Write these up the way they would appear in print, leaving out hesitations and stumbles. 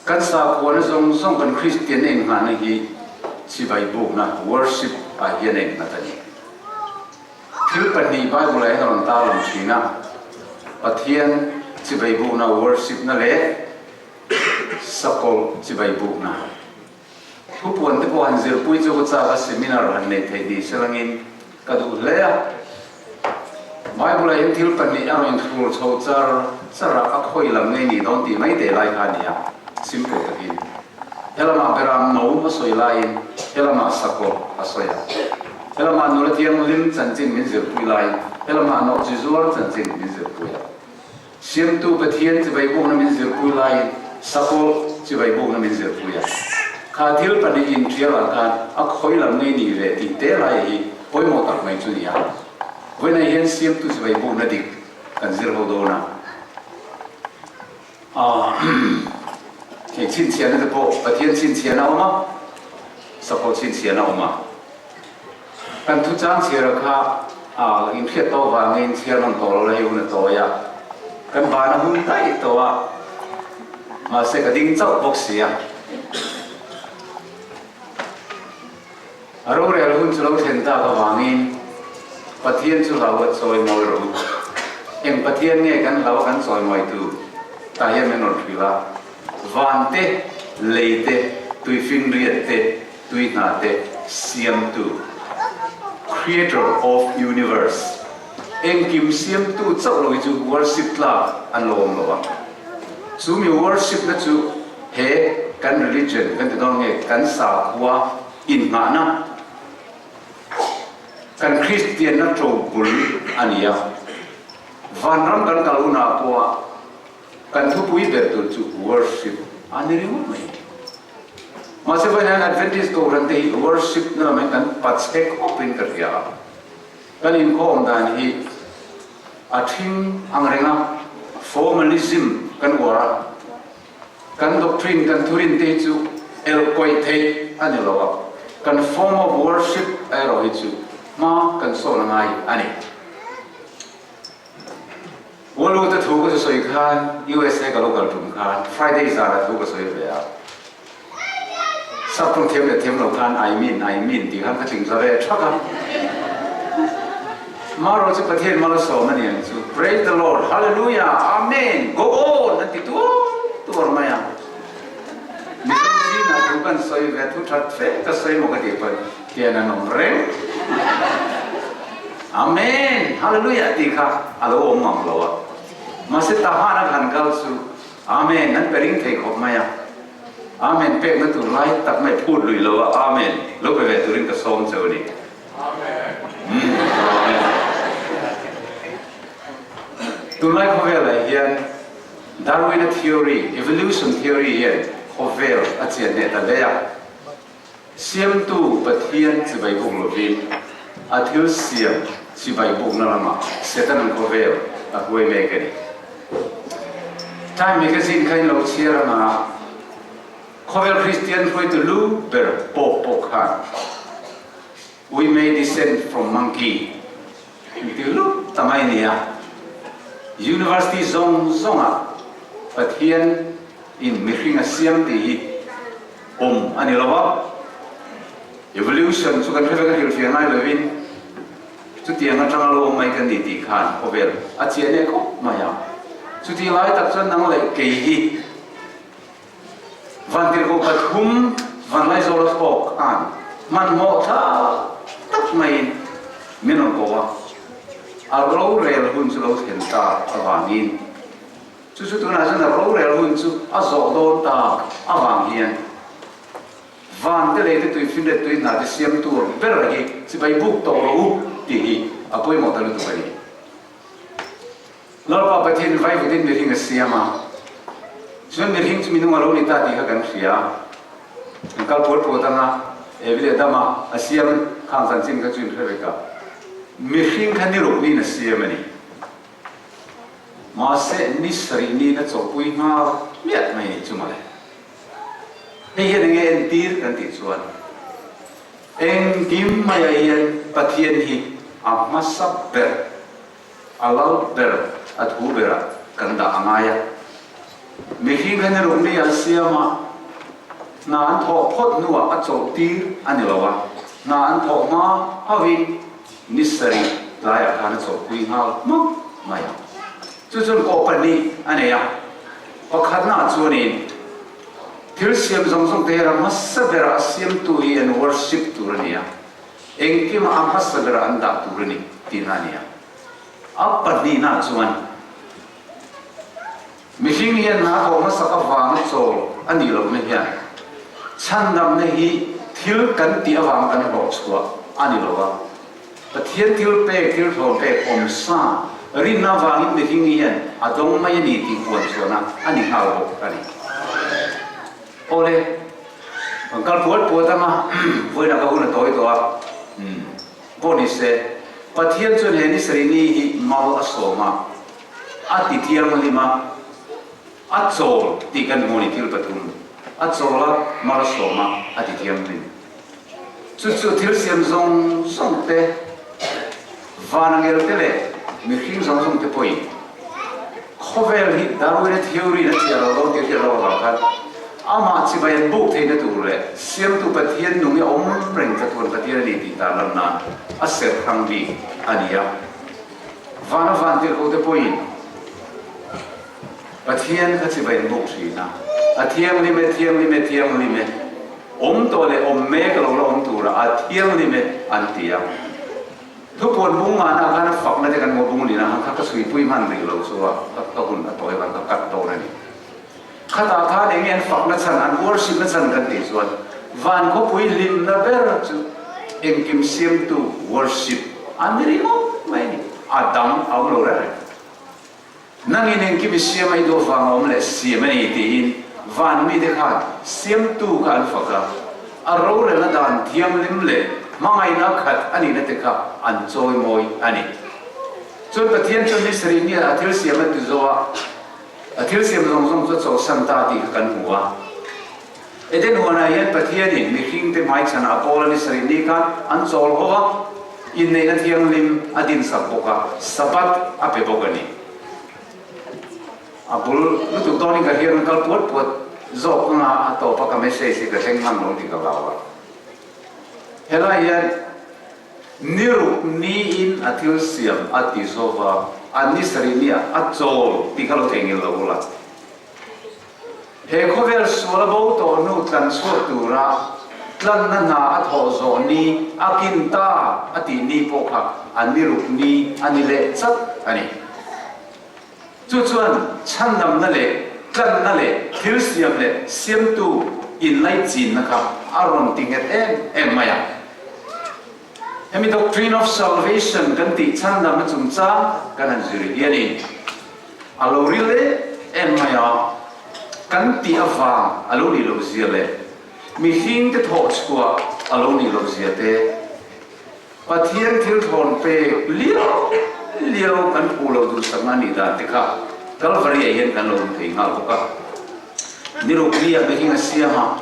Kan sakhuana zawng zawng kan Kristianna inngahna hi chibai bukna, worship, ah hian a innghat a ni. Thil pahnih Bible ah hian a rawn tarlang thin a, Pathian chibai bukna, worship, na leh sakawlh chibai bukna. Thupuan te pawh han zirpui chu ka chak a, seminar han neih theih ni se langin ka duh hle a. Bible ah hian thil pahnih a rawn inthlur chho char char a, a khawi lam ngei nih dawn tih mai teh lai kha a ni a, simple takin. Helamah beram no a sawi laiin helamah sakawlh a sawi a. Helamah nula thianghlim chanchin min zirpui laiin helamah nawhchi zuar chanchin min zirpui a. Siamtu Pathian chibai bukna min zirpui laiin sakawlh chibai bukna min zirpui a. Kha thil pahnih inṭial ah khan a khawi lam ngei ni ve tih te lai hi pawimawh tak mai chu ni a. Vawiinah hian siamtu chibai bukna dik kan zir ho dawn a. Hei chhinchhiahna te pawh Pathian chhinchhiahna a awm a, sakawlh chhinchhiahna a awm a. Kan thuchang chhiara kha inhriat tawh vangin chhiar nawn tawh lo la hei hun a tawi a, kan van a hun daih tawh a, mahse ka ding chauh bawk si a. A rorel hun chu lo thlen tak avangin Pathian chu hlau a chawi mawi rawh u. Eng Pathian nge kan hlau a kan chawi mawi tu? Tah hian min rawn hrilh a, van te, lei te, tuifinriat te, Tui hna te siamtu, Creator of Universe, engkim siamtu chauh lo hi chu worship tlak an lo awm lo a. Chu mi worship na chu he kan religion kan ti dawn nge kan sakhua inngahna, kan Kristianna ṭobul a ni a. Vanram kan kal hunah pawha kan thupui ber tur chu worship a ni ringawt mai. Mahse vawiin hian Adventist Kohhran te hi worship na lam hian kan pachhe khawp in ka hria a. Kan inkhawm dan hi a thing ang reng a, formalism kan uar a. Kan doctrine, kan thurin te hi chu elh kawih theih a ni lo a. Kan form of worship erawh hi chu hma kan sawn a ngai a ni. Walu te thu ka sawi khan USA ka lo kal tum khan Friday zana thu ka sawi ve a. Sap ṭawng thiam leh thiam lo khan I mean, I mean tih khan ka tling tla ve ṭhak a. Marawh chu Pathian malsawm a ni ang chu. Praise the Lord, Hallelujah, Amen, go on an ti tuar tuar mai a. Mizo zingah thu kan sawi ve, thu ṭhat fe ka sawi maw ka tih pawn Tian an awm reng. Amen! Hallelujah tih kha a lo awm mang lo a. Mahse Tahan a han kal chu Amen an pe ring thei khawp mai a. Amen pekna tur lai tak mai phut lui lo a Amen lo pe ve turin ka sawm cheu a ni. Amen. Amen. Tunlai khawvelah hian Darwin-a theory, evolution theory hian khawvel a chian hneh ta hle a. Siamtu Pathian chibai buk lovin a thil siam chibai bukna lamah Setanan khawvel a hruai mek a ni. Time magazine kha in lo chhiar anga khawvel Kristian hruaitu lu ber Pope pawh khan We may descend from monkey in ti lup ta mai nia. University zawng zawngah Pathian in mihring a siam tih hi Awm a ni lo a, evolution chu kan hre vek a hrilhfiah ngai lovin chutiang atanga lo awm mai kan ni tih khan khawvel a chiah neh khawp mai a. Chutih lai tak chuan nang leh kei hi Vantirhkoh pathum Vanlaizawla thlawk khan hmanhmawh thlak tak maiin min rawn ko a, a rorel hun chu lo thlen ta avangin, Chu chu tunah chuan a rorel hun chu a zawh dawn ta avang hian van te lei te tui finret tui hna te siam tur ber hi chibai buk tawh rawh u tih hi a pawimawh ta lutuk a ni. Lalpa Pathian vaivutin mihring a siam a, chuan mihring chu minung a lo ni ta tih kha kan hria a, kan kal pual puat anga Evi leh Adama a siam khang chanchin kha chu in hre vek a, mihring kha ni ruk niin a siam a ni. Mahse, ni sarih niin a chawhpui nghal miah mai ni chu mawle. Hei hian enge entir kan tih chuan engkim maiah hian Pathian hi a hmasa ber, a lal ber, a thu berah kan dah a ngai a. Mihring kha ni ruk ni an siam a, hna an thawh phawt hnuah a chawlh tir a ni lo a, hna an thawh hma hauhin ni sarih tlaiah khan a chawlhpui nghal hmak mai a. Chu chuan kawh pahnih a nei a, pakhatnaah chuanin thil siam zawng zawng te hi ram hmasa berah a siamtu hi an worship tur a ni a, engkimah a hmasa berah an dah tur a ni tihna a ni a. A pahnihnaah chuan mihring hian hna thawh hmasak avanga chawl a nih lohna hian chhandamna hi thil kan tih avanga kan hlawh chhuah a ni lo a. Pathian thil pek, thil thlawm pek awm sa rinna avangin mihring hian a dawng mai a ni tih puan chhuahna a ni nghal bawk a ni. Awle, kan kal puat puat ang a, vawiinah ka hun a tawi tawh a. Pawh ni se, Pathian chuan he ni sarih ni hi mal a sawm a, a ti thianghlim a, a chawl tih kan hmu a ni thil pathum, a chawl a, mal a sawm a, a ti thianghlim. Chu chu thil siam zawng zawng te, van angel te leh mihring zawng zawng te pawhin khawvel hi Darwin-a theory-in a chiah lo dawn tih hriat loh avang khan amah chibai an buk theihna tur leh Siamtu Pathian nung i awm reng chatuan Pathian a ni tih tarlan nan a serh hrang bik a ni a. Vana vantirhkohte pawhin Pathian kha chibai an buk thin a, A thianghlim e, thianghlim e, thianghlim e, awm tawh leh awm mek lo la awm tura a thianghlim e an ti a. Thupuan bung ngahna khan a fakna te kan hmu a, bung lina khan kha ka chhuipui hman rih lo chu a, ka hun a tawi avang ka cut dawn a ni. Khatah khan eng nge an fakna chhan, an worship na chhan kan tih chuan van khawpui hlimna ber chu engkim siamtu worship a ni ringawt mai a ni, a dang a awm lo reng reng. Nangin engkim i siam a i duh avang a awm leh siam a ni tiin van mite khan siamtu kha an fak a, a rorelna dan thianghlim leh hmangaihna khat a nihna te kha an chawimawi a ni. Chuan Pathian chuan ni sarih nia a thil siam a ti zo a, a thil siam zawng zawng chu a chawlhsan ta tih kha kan hmu a. Eden huanah hian Pathianin mihringte hmaichhanah a pawl a ni sarih ni khan an chawl ho a, inneihna thianghlim a dinsak bawk a, Sabbath a pe bawk a ni. A bul lutuk dawnin ka hian an kal puat puat zawk anga a tawp a ka message hi ka thleng hman lo tih ka hlau a. Helai hian ni ruk niin a thil siam a ti zova, a ni sarih niah a chawl tih kha lo theihnghilh lo ula. He khawvel sual a bo tawh hnu tlan chhuak tura tlanna hna a thawh zawh ni a kin ta a tih ni pawh kha a ni ruk ni a ni leh chat a ni. Chu chuan chhandamna leh tlanna leh thil siam leh siamtu inlaichinna kha a rawn ti nghet em em mai a. Hemi Doctrine of Salvation kan tih chhandamna chungchang kan han zir hianin a lo ril em em mai a, kan tih avang a lo nih loh zia leh mihringte thawh chhuah a lo nih loh zia te, Pathian thil thawn pek liau liau kan phu lo duhsakna a nih dan te kha Kalvari-ah hian kan lo hmu thei nghal bawk a. Ni rukli-ah mihring a siam a.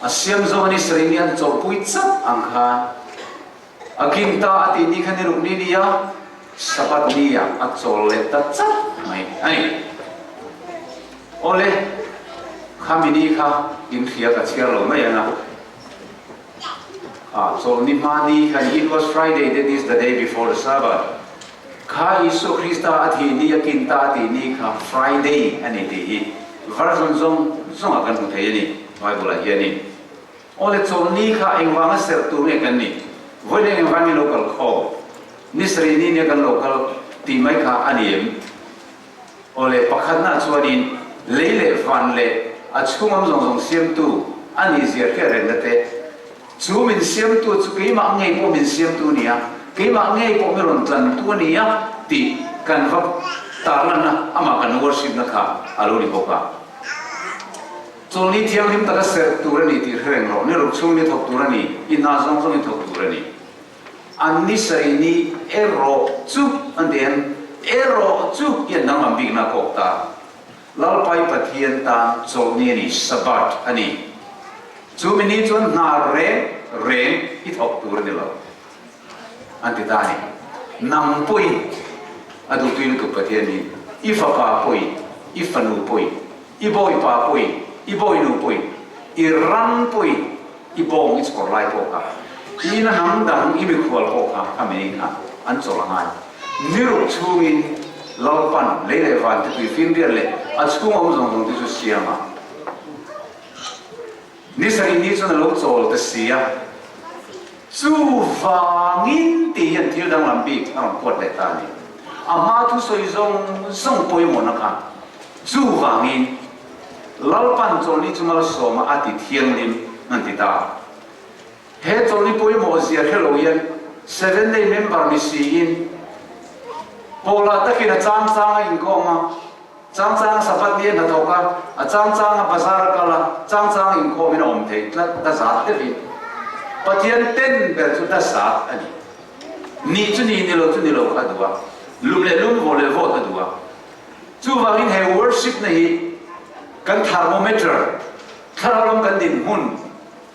A siam zawng a ni sarih ni an chawlhpui chat ang khan a kin ta a tih ni kha ni ruk ni nia Sabbath ni ah a chawl leh ta chat mai a ni. Awle, khami ni kha in hria ka chhiar lo mai ang a. Ah, chawlhni hma ni kha ni, it was Friday, that is the day before the Sabbath. Kha Isua Krista a thih ni, a kin ta a tih ni kha Friday a ni tih hi version zawng zawngah kan hmu thei a ni Bible ah hianin. Aw le chawlhni kha engvanga serh tur nge kan nih? Vawiin engvangin lo kal khawm? Ni sarih ni nia kan lo kal tih mai kha a ni em? Aw le pakhatna chuanin lei leh van leh a chhungam zawng zawng siamtu a nih zia hriat rengna te, Chu min siamtu chu keimah ngei pawh min siamtu a ni a, keimah ngei pawh mi rawn tlantu a ni a tih kan va tarlan a, amah kan worship-na kha a lo ni bawk a. Chawlhni thianghlim taka serh tur a ni tih hre reng rawh, ni ruk chhung ni thawk tur a ni, i hna zawng zawng i thawk tur a ni. An ni sarih ni erawh chu an ti em? Erawh chu hian danglam bikna a kawk ta. Lalpai Pathian tan chawlhni a ni, Sabbath a ni. Chu mi ni chuan hna reng reng i thawk tur a ni lo, an ti ta a ni. Nang pawhin a duhtui lutuk Pathian hi, i fapa pawhin. i fanu pawhin, i bawipa pawhin, i bawinu pawhin, i ram pawhin, i bawng i chhawr lai pawh kha, i ina hnam dang i mikhual pawh kha kha mei kha an chawlh a ngai. Ni ruk chhungin Lalpan lei leh van te tuifinriat leh a chhung awm zawng zawng te chu siam a. Ni sarih ni chuan a lo chawl ta si a, chuvangin tih hian thil danglam bik a rawn kuat leh ta a ni. A hma thusawi zawng zawng pawimawhna kha chuvangin Lalpan chawlhni chu malsawma a ti thianghlim an ti ta. He chawlhni pawimawh zia hre lo hian Seven Day member ni siin pawlah takin a chang chang a inkhawm a, Chang chang Sabbath ni a hnathawk a, a chang chang a bazar a kal a, chang chang inkhawmin a awm thei tlat ta zat deuhin. Pathian ten ber chu ta zat a ni. Ni chu ni, ni lo chu ni lo kha a duh a, lum leh lum, vawh leh vawt a duh a. Chuvangin he worship na hi kan thermometer, thlarau lam kan dinhmun,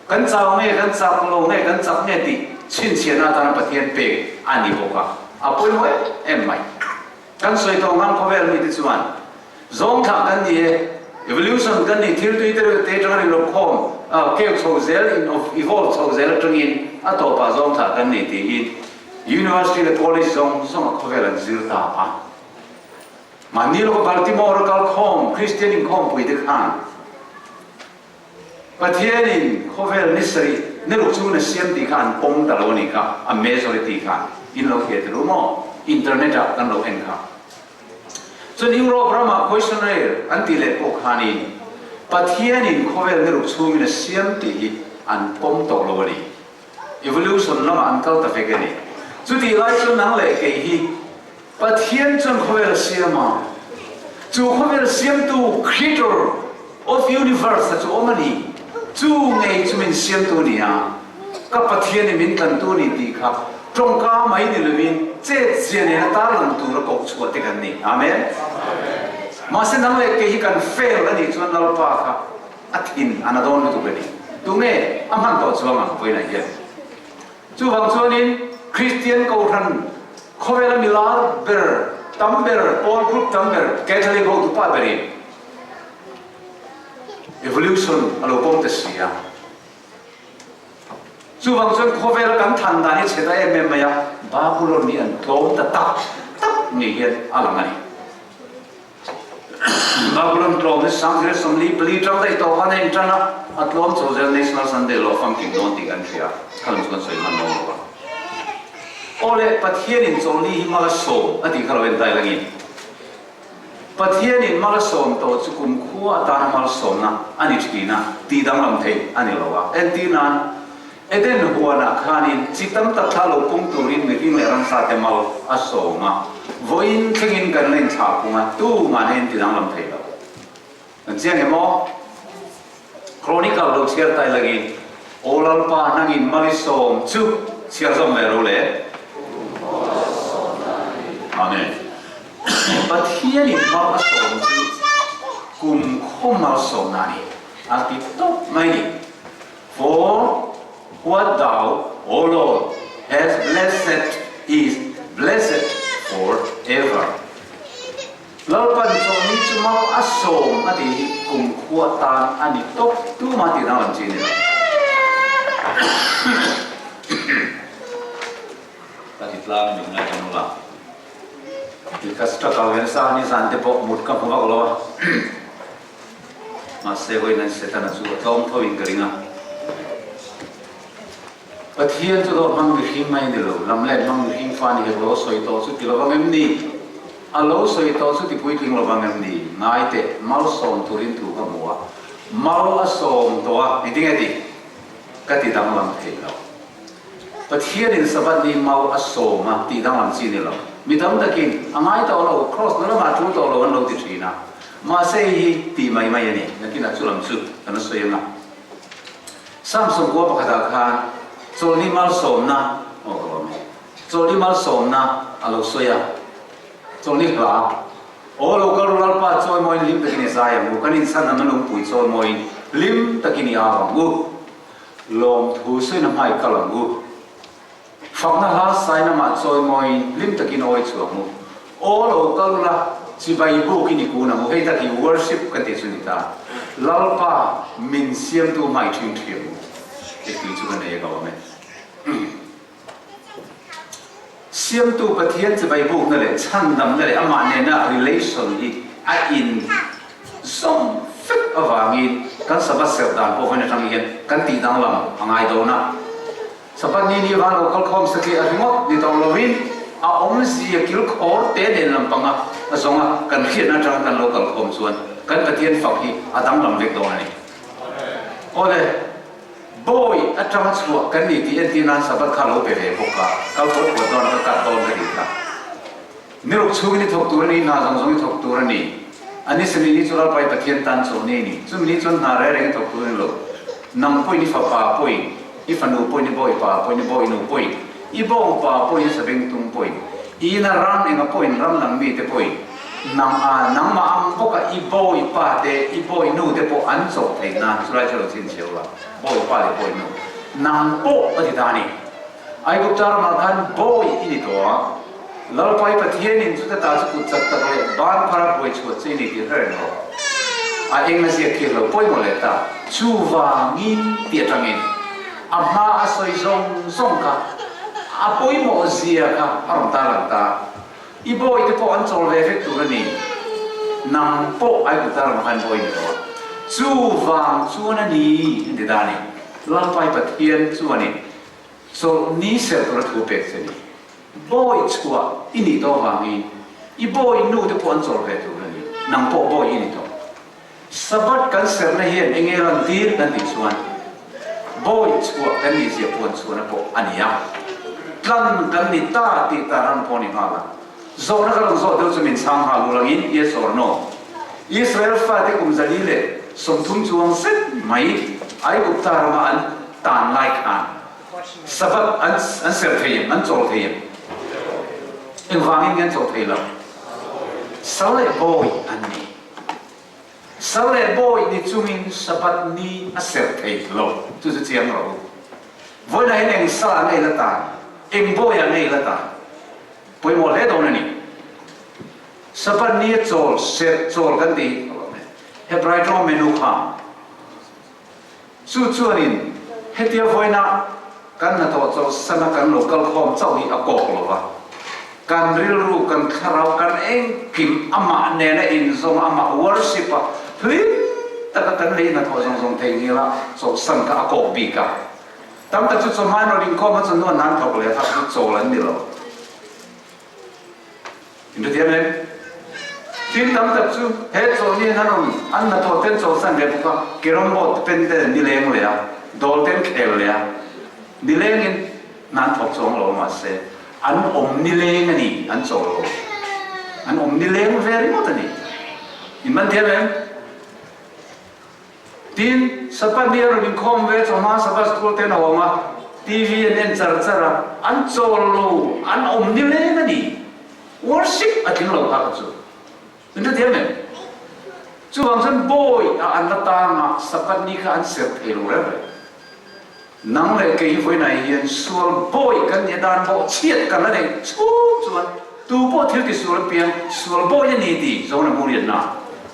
kan chau nge, kan chak lo nge, kan chak nge tih chhinchhiahna atana Pathian pek a ni bawk a, a pawimawh em em mai. Kan sawi tawh ngam khawvel mite chuan zawngthlah kan ni e, evolution kan ni, thil tui te reuh te atanga rinrawp khawm keu chho zel in evolve chho zel atangin a tawpah zawngthlah kan ni tiin University leh College zawng zawng a khawvel an zir ta a. Mahni lawka Baltimore a kal khawm Kristian inkhawmpui te khan Pathianin khawvel ni sarih ni ruk chhungin a siam tih kha an pawm ta lo a nih kha, a majority khan in lo hria tir u maw? Internet ah kan lo en kha. Chuan Europe ramah questionnaire an tih leh pawh khanin Pathianin khawvel ni ruk chhungin a siam tih hi an pawm tawh lo a ni. Evolution lamah an kal ta vek a ni. Chutih lai chuan nang leh kei hi Pathian chuan khawvel a siam a, chu khawvel siamtu, Creator of Universe, a chu awm a ni. Chu ngei chu min siamtu a ni a, ka Pathian i min tlantu a ni tih kha tawngka mai ni lovin chetzia nena tarlang tura koh chhuah te kan ni. Amen. Mahse nang leh kei hi kan fail a nih chuan Lalpa kha a thin a na dawn lutuk a ni. Tunge a hman tawh chuang ang vawiinah hian? Chuvang chuanin Kristian Kohhran khawvela milar ber, tam ber, pawl group tam ber, Catholic ho tupa berin evolution a lo pawm ta si a. Chuvang chuan khawvela kan than dan hi chhe ta em em mai a, Babylon hi an tlawm ta tak tak ni hian a lang a ni. Babylon tlawm hi Sangkher 44 tang daih tawh khan a intan a, a tlawm chho zel National Sunday Law famkim dawn tih kan hria, kha lam chu kan sawi hman dawn lo a. Aw le, Pathianin chawlhni hi mal a sawm a tih kha lo en tai langin. Pathianin mal a sawm tawh chu kumkhua atana malsawmna a ni thin a, tih danglam theih a ni lo a. Entir nan, Eden huanah khanin chi tam tak thla lo pung turin mihring leh ramsa te mal a sawm a, vawiin thlengin kan la inthlah pung a, tumah na inti danglam thei lo. Kan chiang em aw? Chronicle lo chhiar tai langin, Aw Lalpa nangin mal i sawm chu chhiar zawm ve ro le. Amen. Pathianin mal a sawm chu kum khaw malsawmna a ni, a ti tawp mai ni. For what thou, O Lord, hast blessed is blessed for ever. Lalpan chawhni chu mau a sawm a tih hi kumkhua tan a ni tawp tuma tih danglam chi a ni lo. Ka ti tlang min ngaihtuah nawlh a. Ka struggle ve nasa a, nizan te pawh mut ka hmu vak lo a. Mahse vawiin Setana chu a tlawm tho in ka ring a. Pathian chu dawt hmang mihring mai ni lo, lam let hmang mihring fa ni hek lo a sawi tawh chu ti lovang em ni? A lo sawi tawh chu ti puitling lovang em ni? Ngai teh, malsawm turin thu ka hmu a, mal a sawm tawh a, engtin nge ti? Ka ti danglam thei lo. Pathianin Sabbath ni mau a sawm a tih danglam chi ni lo. Mi tam takin a ngai tawh lo, Kraws na lamah a tul tawh lo an lo ti thin a. Mahse hei hi tih mai mai a ni. Nakinah chu lam chu kan la sawi ang a. Psalm 90 pakhatah khan Chawlhni malsawmna, aw ka lawm e, Chawlhni malsawmna a lo sawi a, Chawlhni hla, Aw lo kal ru Lalpa chawimawiin hlim takin i zai ang u, kan inchhan ang a lungpui chawimawiin hlim takin i au ang u. Lawmthu sawiin a hmai kal ang u. Fakna hla sain amah chawimawiin hlim takin awi chhuak ang u. Aw lo kal ula, Chibai bukin i kun ang u. Hei tak hi worship kan tih chu ni ta. Lalpa min siamtu hmai ṭhing ṭhi ang u. Hei tui chu ka nei a ka awm e. Siamtu Pathian chibai bukna leh chhandamna leh amah nena relation hi a in zawm vek avangin kan Sabbath serh dan pawh vawiin atang hian kan tih danglam a ngai dawn a. Sabbath ni ni van lo kal khawm satliah ringawt ni tawh lovin a awmzia kilkhawr te nen lampanga a zawnga kan hriatna atanga kan lo kal khawm chuan kan Pathian fak hi a danglam vek dawn a ni. Awle, bawi atanga chhuah kan ni tih entir nan Sabbath kha lo pe ve bawk a, kal pawh pawh dawn ka kat dawn ka tih kha. Ni ruk chhungin i thawk tur a ni, hna zawng zawng i thawk tur a ni. A ni sami ni chu Lalpa i Pathian tan chawlh ni a ni. Chumi ni chuan hna reng reng i thawk tur a ni lo. Nang pawhin i fapa pawhin, i fanu pawhin, i bawipa pawhin, i bawinu pawhin, i bawngpa pawhin, i sabengtung pawhin, i ina ram enga pawhin, ram dang mite pawhin, nang a nangmah ang bawka i bawipa te, i bawinu te pawh an chawlh theih nan chulai chu lo chhinchhiau la, bawipa leh bawinu, nang pawh a ti ta a ni. Aigupta ramah khan bawi i ni tawh a, Lalpa i Pathianin chuta ta chu kut chak tak leh ban phara buai chhuah che i ni tih hre reng rawh. A eng a ziak khi lo pawimawh leh ta. Chuvangin tih atangin a hma a sawi zawng zawng kha a pawimawh zia kha a rawn tarlang ta. I bawi te pawh an chawl ve vek tur a ni. Nang pawh Aigupta ramah khan bawi i ni tawh a. Chuvang chuan a ni, an ti ta a ni. Lalpa i Pathian chuanin Chawlh ni ser tura thu pek che ni. Bawi chhuah i nih tawh vangin i bawi nu te pawh an chawl ve tur a ni. Nang pawh bawi i ni tawh. Sabbath kan serna hian enge ran tir kan tih chuan bawi chhuah kan nih zia puan chhuahna pawh a ni a. Tlan kan ni ta tih ta ran pawh a ni nghal a. Zawhna ka rawn zawh deuh chu min chhang nghal ul angin, yes or no? Israel fate kum 130 chuang zet mai Aigupta rama an tan lai khan Sabbath an an serh thei em? An chawl thei em? Engvangin nge an chawl thei lo? Sal leh bawi an ni. Sal leh bawi ni chungin Sabbath ni a serh thei lo. Chu chu chiang rawh u. Vawiinah hian eng sal ah nge i la tan? Eng bawi ah nge i la tan? Pawimawh hle dawn a ni. Sabbath ni a chawl, serh chawl kan tih Hebrai tawng menu kha chu chuanin hetia vawiina kan hnathawh chawlhsana kan lo kal khawm chauh hi a kawk lo va. Kan rilru, kan thlarau, kan engkim amah nena inzawm a, amah worship a, hlim taka kan lei hnathawh zawng zawng theihnghilh a chawlhsan kha a kawk bik a. Tam tak chu chawhmai rawn inkhawm a chawhnu an han thawk leh a, chu chawl an ni lo. Inhrethiam em? Tin tam tak chu he chawlhni an rawn an hnathawh ten chawlhsan ve bawk a, carrom board pen ten an nileng leh a, dawl ten khel leh a, nilengin hna an thawk chuang lo mahse an awm nileng a ni, an chawl lo. An awm nileng ve ringawt a ni. In man thiam em? Tin, Sabbath ni a rawn inkhawm ve chawhma Sabbath school ten a awm a, TV an en char char a, an chawl lo, an awm nileng a ni. Worship a tling lo kha kha chu. In hrethiam em? Chuvang chuan bawi a an la tang a, Sabbath ni kha an serh thei lo reng reng. Nang leh kei hi vawiinah hian sual bawi kan nih dan bawh chhiat kan la neih chhung chuan tu pawh thil ti sual apiang sual bawi a ni tih zawng a hmuhriatna.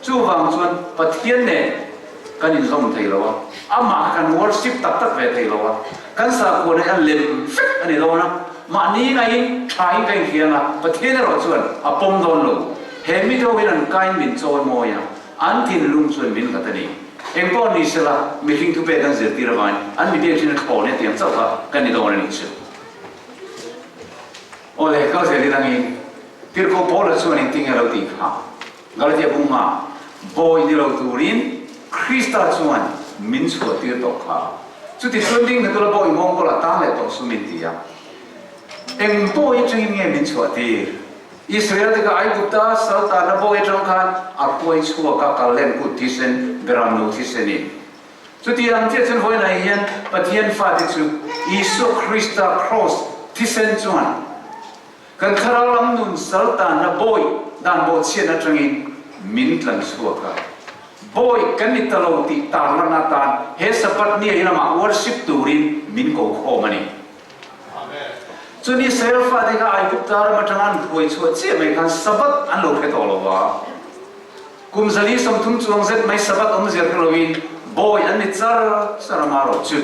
Chuvang chuan Pathian nen kan inzawm thei lo a, amah kha kan worship tak tak ve thei lo a, kan sakhuana hi a lem vek a ni dawn a, mahni ngaiin thain ka inhriang a, Pathian erawh chuan a pawm dawn lo. He mi ho hian an kain min chawi mawi a. An thinlung chuan min hlat a ni. Eng pawh ni sela, mihring thupek an zirtir avangin an mi biak thin a thlawn e tiang chauh kha kan ni dawn a nih chu. Aw le, kal zel ilangin Tirhkoh Paula chuan engtin nge a lo tih kha? Galatia bunga bawi ni lo turin Krista chuan min chhuahtir tawh kha. Chuti chuan ding hna tula bawi nghawng pawlah tan leh tawh su min ti a. Eng pawh hi chungin nge min chhuahtir? Israel te kha Aigupta sal tanna bawi atang khan a hruai chhuak a, kallen kut thisen, beram no thisen in. Chuti ang chiah chuan vawiinah hian Pathian fate chu Isua Krista kraws thisen chuan kan thlarau lam nun sal tanna bawi dan bawhchhiat atangin min tlan chhuak a. Bawi kan ni ta lo tih tarlan atan he Sabbath ni ah hian amah worship turin min ko khawm a ni. Chun Israel fate kha Aigupta ram atanga an hruai chhuah chiah mai khan Sabbath an lo hre tawh lo va. Kum 130 chuang zet mai Sabbath awmzia hre loin bawi an ni char char a marawh chu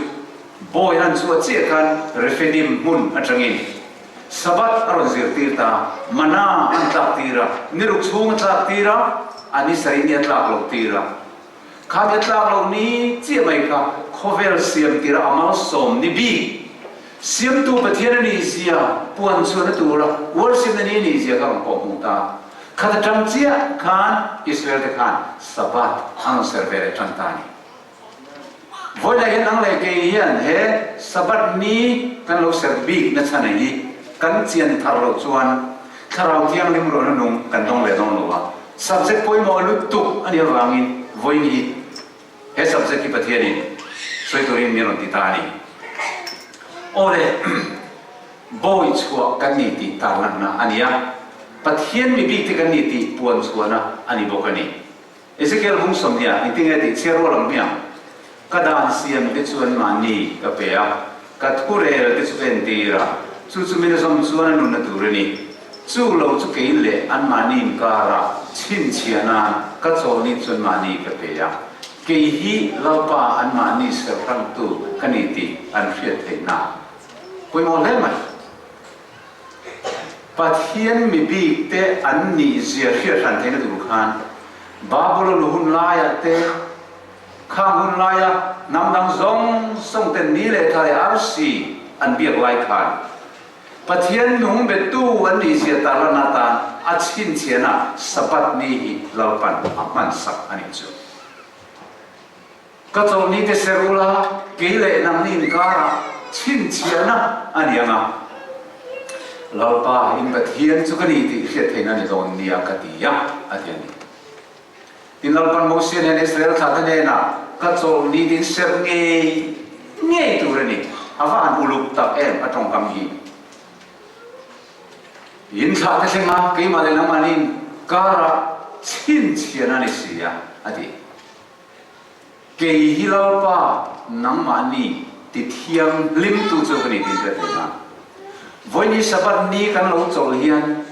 bawi an chhuah chiah khan Rephidim hmun atangin Sabbath a rawn zirtir ta, mana an tlak tir a, ni ruk chhung a tlak tir a, a ni sarih ni a tlak loh tir a. Kha ni a tlak loh ni chiah mai kha khawvel siam tir a a malsawm ni bik Siamtu Pathian a nih zia puan chhuahna tura worship na ni a nih zia kha rawn pawh hmuh ta. Khat atang chiah khan Israel te khan Sabbath an rawn serh ve leh tan ta a ni. Vawilah hian nang leh kei hian he Sabbath ni kan lo serh bik na chhan hi kan chian thar loh chuan Thlarau Thianghlim ruahna nung kan dawng leh dawn lo a. Subject pawimawh lutuk a nih avangin vawiin hi He subject hi Pathianin sawi turin min rawn ti ta a ni. Aw le, bawi chhuah kan ni tih tarlanna a ni a, Pathian mi bikte kan ni tih puan chhuahna a ni bawk a ni. Ezekiel bung 20 ah engtinge tih chhiar rual ang hmiang? Ka dan siam te chuan mahni ka pe a, ka thurel te chu ka entir a, chu chu min a zawm chuan a nunna tur a ni. Chu lo chu kei leh anmahni inkara chhinchhiah nan ka chawlni chu anmahni ka pe a, kei hi Lalpa anmahni serhrangtu ka ni tih an hriat theih nan. Pawimawh hle mai. Pathian mi bik te an nih zia hriat hran theihna tur khan Babulon hun laiah te, khang hun laia hnam dang zawng zawng ten ni leh thla leh arsi an biak lai khan, Pathian nung betu an nih zia tarlan atan a chhinchhiahna Sabbath ni hi Lalpan a hmansak a nih chu. Ka chawlhni te ser ula, kei leh nangni inkarah chhinchhiahna a ni ang a, Lalpa in Pathian chu ka ni tih hriat theihna a ni dawn nia ka ti a, a ti a ni. Tin Lalpan Mosia nen Israel thlate hnenah, Ka chawlhni tin serh ngei ngei tur a ni. A va han uluk tak em a tawngkam hi. In thlahte thlenga keimah leh nangmahni karah chhinchhian a ni si a, a ti. Kei hi Lalpa nangmahni ti thianghlimtu chu ka ni tih hriat theih nan. Vawiini Sabbath ni kan lo chawlh hian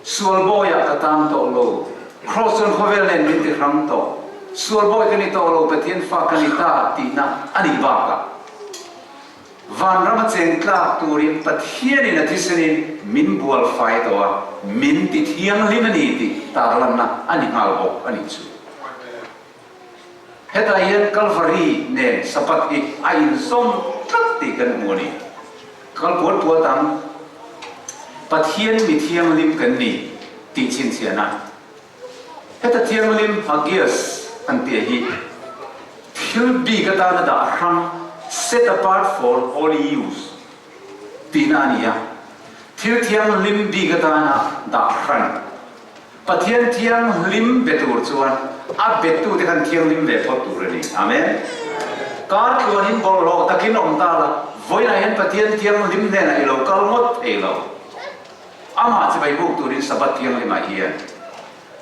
sual bawiah ka tang tawh lo, Kraws chuan khawvel nen min ti hrang tawh, sual bawi ka ni tawh lo, Pathian fa ka ni ta tihna a nih bakah vanrama cheng tlak turin Pathianin a thisenin min bual fai tawh a, min ti thianghlim a ni tih tarlanna a ni nghal bawk a nih chu. Hetah hian Kalvari nen Sabbath hi a inzawm tlat tih kan hmu a ni. Kal puat puat ang, Pathian mi thianghlim kan ni tih chhinchhiahna. Heta thianghlim hagios an tih hi thil bik atana dah hrang, set apart for holy use, tihna a ni a. Thil thianghlim bik atana dah hran. Pathian thianghlim be tur chuan a betute khan thianghlim ve phawt tur a ni. Amen. Kar tluanin bawlhhlawh takin awm ta la, vawiinah hian Pathian thianghlim hnenah i lo kal ngawt thei lo. Amah chibai buk turin Sabbath thianghlimah hian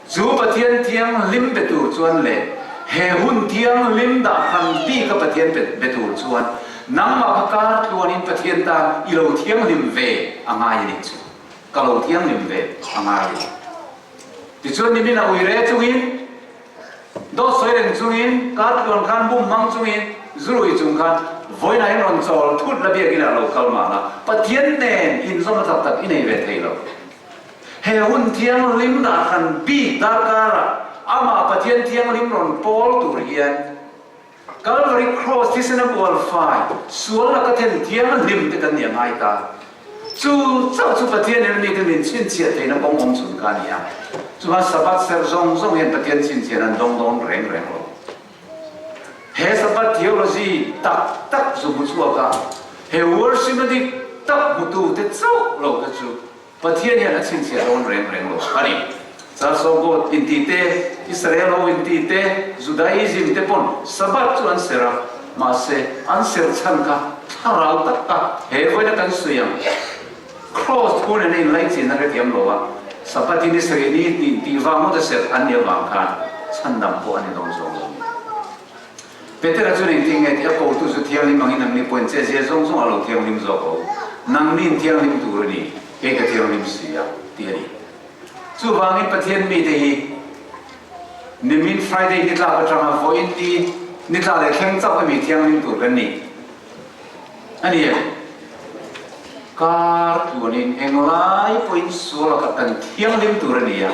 chu Pathian thianghlim be tur chuan leh he hun thianghlim dah hran bika Pathian be tur chuan nangmah kha kar tluanin Pathian tan i lo thianghlim ve a ngai a nih chu. Ka lo thianghlim ve a ngai lo. Tichuan nimin a ui re chungin, dawt sawi reng chungin, kar tluan khan bum hmang chungin, zurui chung khan vawiinah hian rawn chawl thut la biakin a lo kal mahna Pathian nen inzawmna tak tak i nei ve thei lo. He hun thianghlim dah hran bik darkarah amah Pathian thianghlim rawn pawl tur hian Kalvari Kraws thisen a kual fai, sual laka then thianghlim te kan nih a ngai ta. Chu chauh chu Pathian in mite min chhinchhiah theihna kawng awm chhun kha a ni a. Chuan Sabbath serh zawng zawng hian Pathian chhinchhiahna an dawng dawn reng reng lo. He Sabbath theology tak tak zu hmu chhuak a, he worship-na dik tak hmutu te chauh lo te chu Pathian hian a chhinchhiah dawn reng reng lo a ni. Chalsawgawt inti te, Israel ho inti te, Judaism te pawn Sabbath chu an serh a, mahse an serh chhan kha thlarau tak tak he vawiina kan sawi ang. Kraws thu nena inlaichin a hrethiam lo a, Sabbath hi ni sarih ni tih tih vang ngawt a serh an nih avang khan chhandam pawh a ni dawn zawng lo a ni. Petera chuan engtin nge tih a kotu chu thianghlim angin an ni pawhin che zia zawng zawng a lo thianghlim zawk lo. Nangni in thianghlim tur a ni, kei ka thianghlim si a, tih a ni. Chuvangin Pathian mite hi nimin Friday ni tlak atanga vawiin ni ni tla leh thleng chauh emi thianghlim tur kan ni a ni em? Kar tluanin englai pawhin sual lakah kan thianghlim tur a ni a,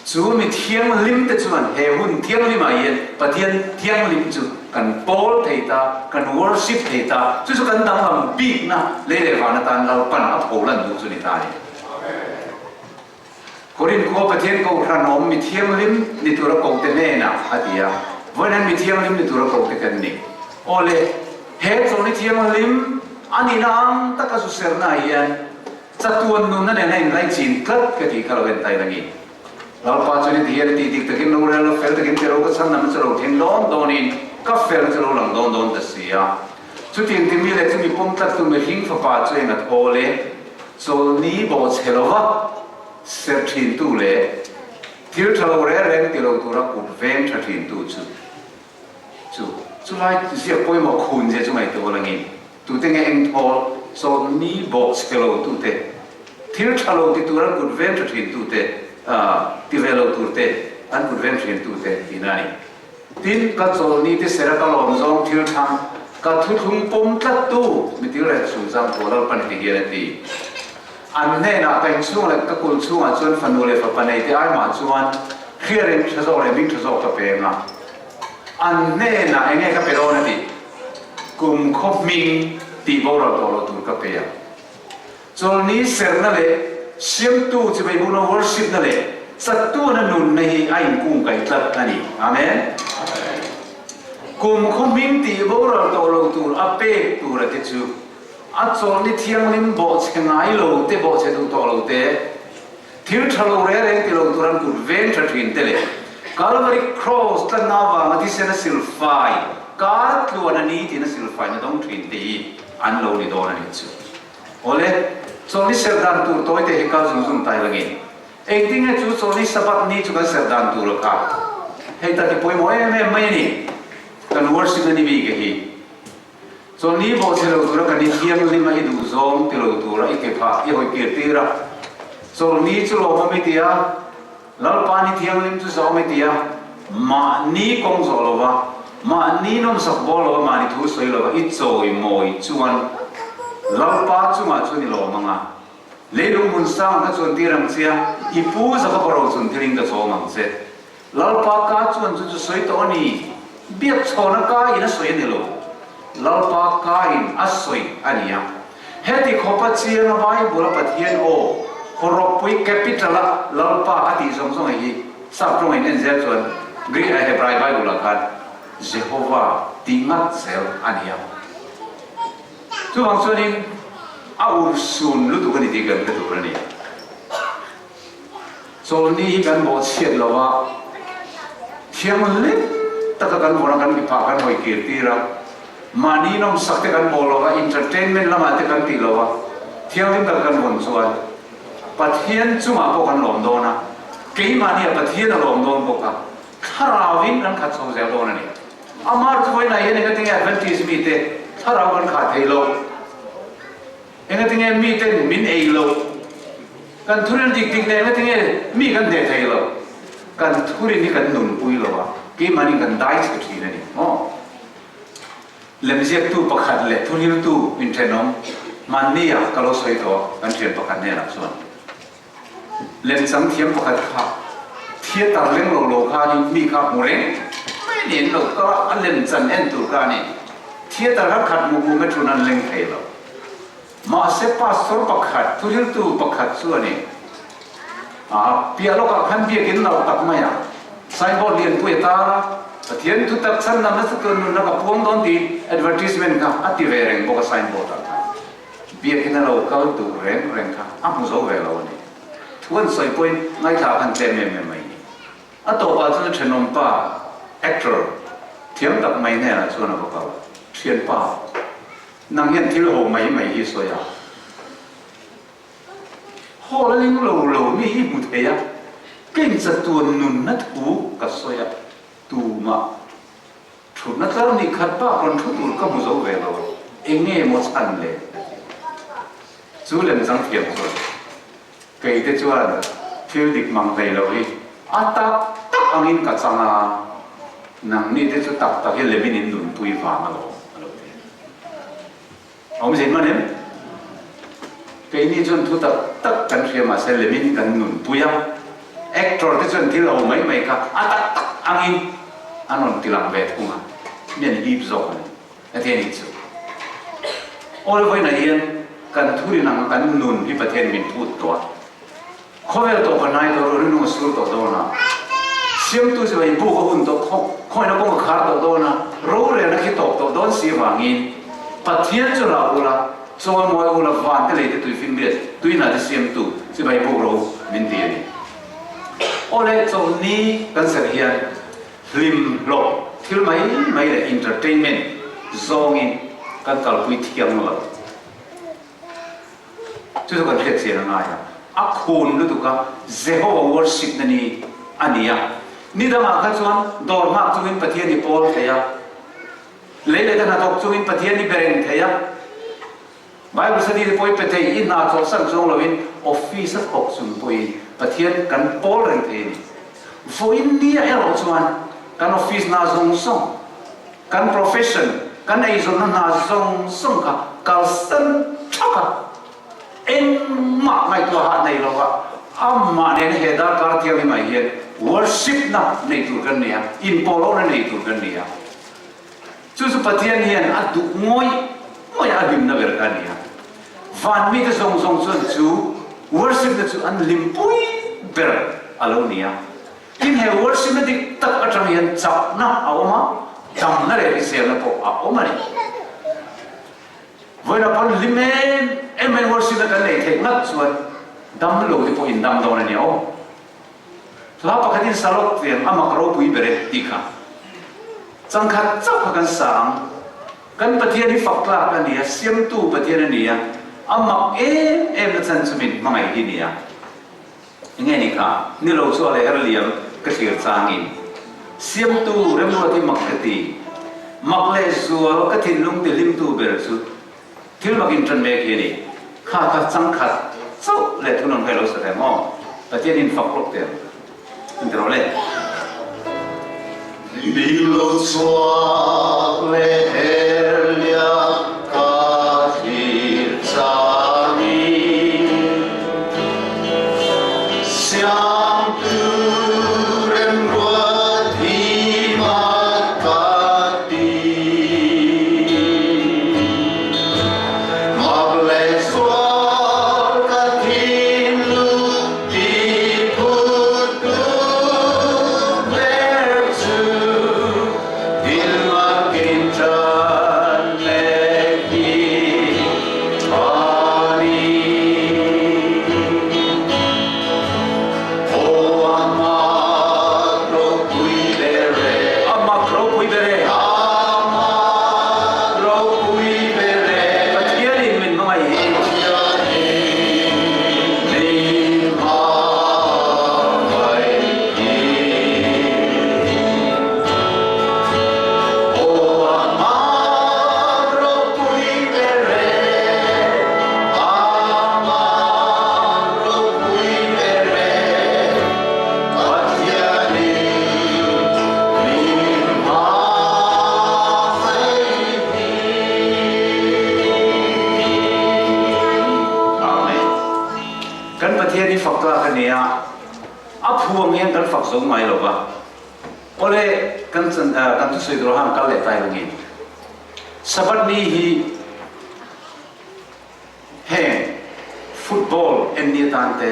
chu mi thianghlim te chuan he hun thianghlimah hian Pathian thianghlim chu kan pawl thei ta, kan worship thei ta, chu chu kan danglam bikna lei leh van atan Lalpan a pholan duh chu ni ta a ni. Korin khua Pathian kohhran awm mi thianghlim ni tura kohte hnenah a ti a, vawiin hian mi thianghlim ni tura kohte kan ni. Aw le, he chawlhni thianghlim a nihna ang taka zu serna ah hian chatuan nunna nen a inlaichin tlat ka tih kha lo en tai langin. Lalpa chuan heti hian a tih dik takin rorel a fel takin tiro ka chhan nam chu lo thleng dawn dawnin ka fel chu lo lang dawn dawn ta si a. Chutiang timi leh chumi pawm tlattu mihring fapa chu eng a thawl e? Chawlhni bawhchhe lova serh thintu leh thil tha lo reng reng ti lo tura kut veng tha thintu chu chu chulai ziak pawimawh khun zia chu ngaihtuah langin tute nge eng thawl chawlhni bawhchhe lo tute thil tha lo ti tura kut veng tha thintute ti ve lo turte an kut veng thintute tihna a ni. Tin, ka chawlhni te sera ka lawm zawng thil thang, ka thuthlung pawm tlattu mi til reng chungchang thu Lalpan ti hian a ti. An hnenah ka inchhung leh ka kulh chhungah chuan fanu leh fapa nei te aimah chuan hriarin tha zawk leh hming tha zawk ka peng a. An hnenah enge ka pe dawn a ti? Kum khaw hming tih boral tawh loh tur ka pe a. Chawlhni serhna leh Siamtu chibai bukna worship-na leh chatuana nunna hi a inkungkaih tlat a ni. Amen. Kum khaw hming tih boral tawh lo tur a pek tura te chu a chawlhni thianghlim bawhchhe ngai lo te bawhchhe duh tawh lo te, thil tha lo reng reng ti lo tur an kut veng tha thin te leh Calvary Cross tlanna avanga thisen a silfai kar tluan a ni tiin a silfaina dawng thin te hi an lo ni dawn a nih chu. Awle, chawlhni serh dan tur tawi te hi kal zung zung tai langin engtin nge chu chawlhni Sabbath ni chu kan serh dan tur a kha? Hei tak hi pawimawh em em mai a ni. Kan worship na ni bik a hi. Chawlhni bawhchhe lo tura kan i thianghlim a i duh zawng ti lo tura i ke phah i hawi kir tir a. Chawlhni chu lawmawm i ti a. Lalpa ni thianghlim chu zawm i ti a, mahni kawng zawh lova, mahni nawmsak bawl lova, mahni thu sawi lova i chawi mawi chuan Lalpa chungah chuan i lawm ang a, leilung hmun sang ka chuan tir ang che a, i pu Jakoba ro chun thilin ka chawm ang che. Lalpa ka chuan chu chu sawi tawh a ni, biak chhawna ka in a sawi a ni lo, Lalpa ka in a sawi a ni a. Heti khawpa chianga Bible a Pathian aw hawrawppui capital a Lalpa a tih zawng zawng hi Sap tawng in en zel chuan Greek leh Hebrai Bible ah khan Jehovah tih ngat zel a ni a. Chuvang chuanin a urhsun lutuk a ni tih kan hre tur a ni. Chawlhni hi kan bawhchhiat lo a, thianghlim taka kan vawrh a, kan miphah kan hawi kir tir a, mahni nawmsak te kan bawl lo a, entertainment lamah te kan tih lo a, thianghlim taka kan vawn chuan Pathian chungah pawh kan lawm dawn a, keimahnia Pathian a lawm dawn bawk a, thlarauin kan khat chho zel dawn a ni. Amah chu vawiinah hian engatinge Adventist mite thlarau kan khah thei lo? Engatinge miten min ei loh? Kan thurin dik dik nen engatinge mi kan hneh thei lo? Kan thurin hi kan nunpui lo a, keimahni kan dai chhe thin a ni maw? Lemziaktu pakhat leh thuhriltu inthenawm hmanni ah ka lo sawi tawh a, kan thian pakhat hnenah chuan lemchang thiam pakhat kha theatre leng lo lo khanin mi kha hmu reng mai a ni an lo kal a, a lemchan en tur kha a ni. Theatre kha khat hmuh hmuh mai thun an leng thei lo. Mahse pastor pakhat, thuhriltu pakhat chu a ni. A piah lawkah khan biakin lo tak mai a, signboard lianpui a tar a, Pathian thu tak chhan lam nasa tur nunna ka puang dawn tiin advertisement kha a ti ve reng bawk a signboard ah khan. Biakin a lo kal duh reng reng kha a hmu zo ve lo a ni. Thu an sawi pawhin ngaithla khan tlem em em mai ni. A tawpah chuan a thenawmpa, actor, thiam tak mai hnenah chuan a va kal a, Thianpa, nang hian thil ho mai mai hi sawi a, hawl a ling lo lo mi hi hmu thei a, ka inchatuan nunna thu ka sawi a, tumah thutna tlar nih khat bak rawn thu tur ka hmu zo ve lo, eng nge maw chhan le? A ti a. Chu lemchang thiam chuan kei te chuan thil dik mang hlei lo hi a tak tak angin ka chang a, nangni te chu tak tak hi lemin in nunpui vang alawm a lo ti. A awm zin man em? Keini chuan thu tak tak kan hria mahse lemin kan nunpui a, actor te chuan thil ho mai mai kha a tak tak angin an rawn tilang ve thung a, mi an hip zawk a ni. Heti a nih chu. Awl vawiinah hian kan thurin ang kan nun hi Pathian min phut tawh a. Khawvel tawh ka hnai tawh ruah rinung a sur tawh dawn a. Siamtu chu hei buk a hun tawh khawp, khawina kawng a khar tawh dawn a, rorelna khi tawp tawh dawn si avangin Pathian chu lau ula, chawimawi ula van te lei te tui finriat, tui hna te siamtu chu hei buk ro min ti a ni. Awle chawlhni kan serh hian Hlim hlawh thil mai mai leh entertainment zawngin kan kalpui thiang lo. Chu chu kan hriat chian a ngai a. A khun lutuk a, Jehovah worship na ni a ni a. Ni dangah kha chuan dawr nghak chungin Pathian i pawl thei a, lei leh te hnathawk chungin Pathian i be reng thei a. Bible study te pawh i pe thei, i hna chawlhsan chuang loin office a thawk chung pawhin Pathian kan pawl reng thei a ni. Vawiin nia erawh chuan kan office hna zawng zawng, kan profession, kan eizawnna hna zawng zawng kha kalsan thak a, engmah ngaihtuah hah nei lova amah nena he darkar thianghlim ah hian worship na nei tur kan ni a, inpawlawhna nei tur kan ni a. Chu chu Pathian hian a duh ngawih ngawih a, a hlimna ber kha a ni a. Van mite zawng zawng chuan chu worship na chu an hlimpui ber a lo ni a. Tin, he worship na dik tak atang hian chakna a awm a, damna leh hriselna pawh a awm a ni. Vawiin ah pawn hlim em em mai worship na kan neih theih ngat chuan dam lo te pawh in dam dawn a nia aw. Hla pakhatin sa lawk veng a mak ropui ber e tih kha changkhat chauh kha kan sa ang. Kan Pathian hi fak tlak a ni a, Siamtu Pathian a ni a, a mak em em na chan chu min hmangaih hi ni a. Enge ni kha? Ni lo chu a leh her liam ka thlir changin Siamtu remruat hi mak ka ti. Mak leh zual ka thinlung ti hlimtu ber chu Thil mak in ṭan mek hi a ni. Kha kha changkhat chauh leh thunawn kha i lo sa thei maw? Pathian in fak lawk teh ang. An ti rawh le. Ni lo chhuak leh herliah ka thlir changin Siamtu remruat hi mak ka ti. Mak leh zual ka thinlung ti phut tu ber chu thil makin ṭan mek hi a ni. Aw a mak ropui ber e. A mak ropui ber e. A mak ropui ber e. Pathianin min hmangaih hi. Pathianin min hmangaih hi. Aw a mak ropui ber e. A mak ropui ber e. Pathianin min hmangaih hi. Amen. Kan Pathian hi fak tlak a ni a, a phuang hian kan fak zo ngai lo va. Awle, kan kan thusawi tur han kal leh tai langin Sabbath ni hi Heng football en ni atan te,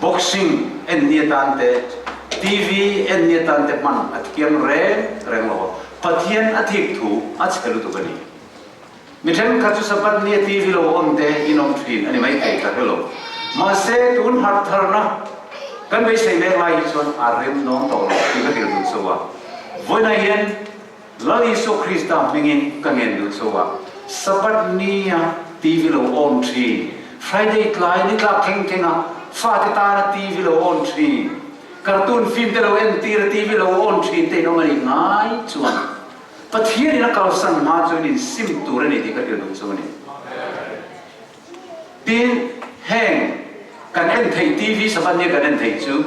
boxing en ni atan te, TV en ni atan te hman a thiam reng reng lo a, Pathian a thik thu a chhe lutuk a ni. Mi thenkhat chu Sabbath ni a TV lo on te in awm thin a ni mai thei ka hre lo. Mahse tun harh tharna kan beisei mek lai hi chuan a rem dawn tawh lo tih ka hrilh duh chauh a. Vawiinah hian Lal Isua Krista hmingin ka ngen duh chauh a, Sabbath nia TV lo on thin, Friday tlai ni tlak thleng thleng a fate tana TV lo on thin, cartoon film te lo entir a TV lo on thin te in awm a nih ngai chuan Pathian in a kalsan hma chuan in sim tur a ni tih ka hrilh duh chauh a ni. Tin, heng kan en theih TV Sabbath nia kan en theih chu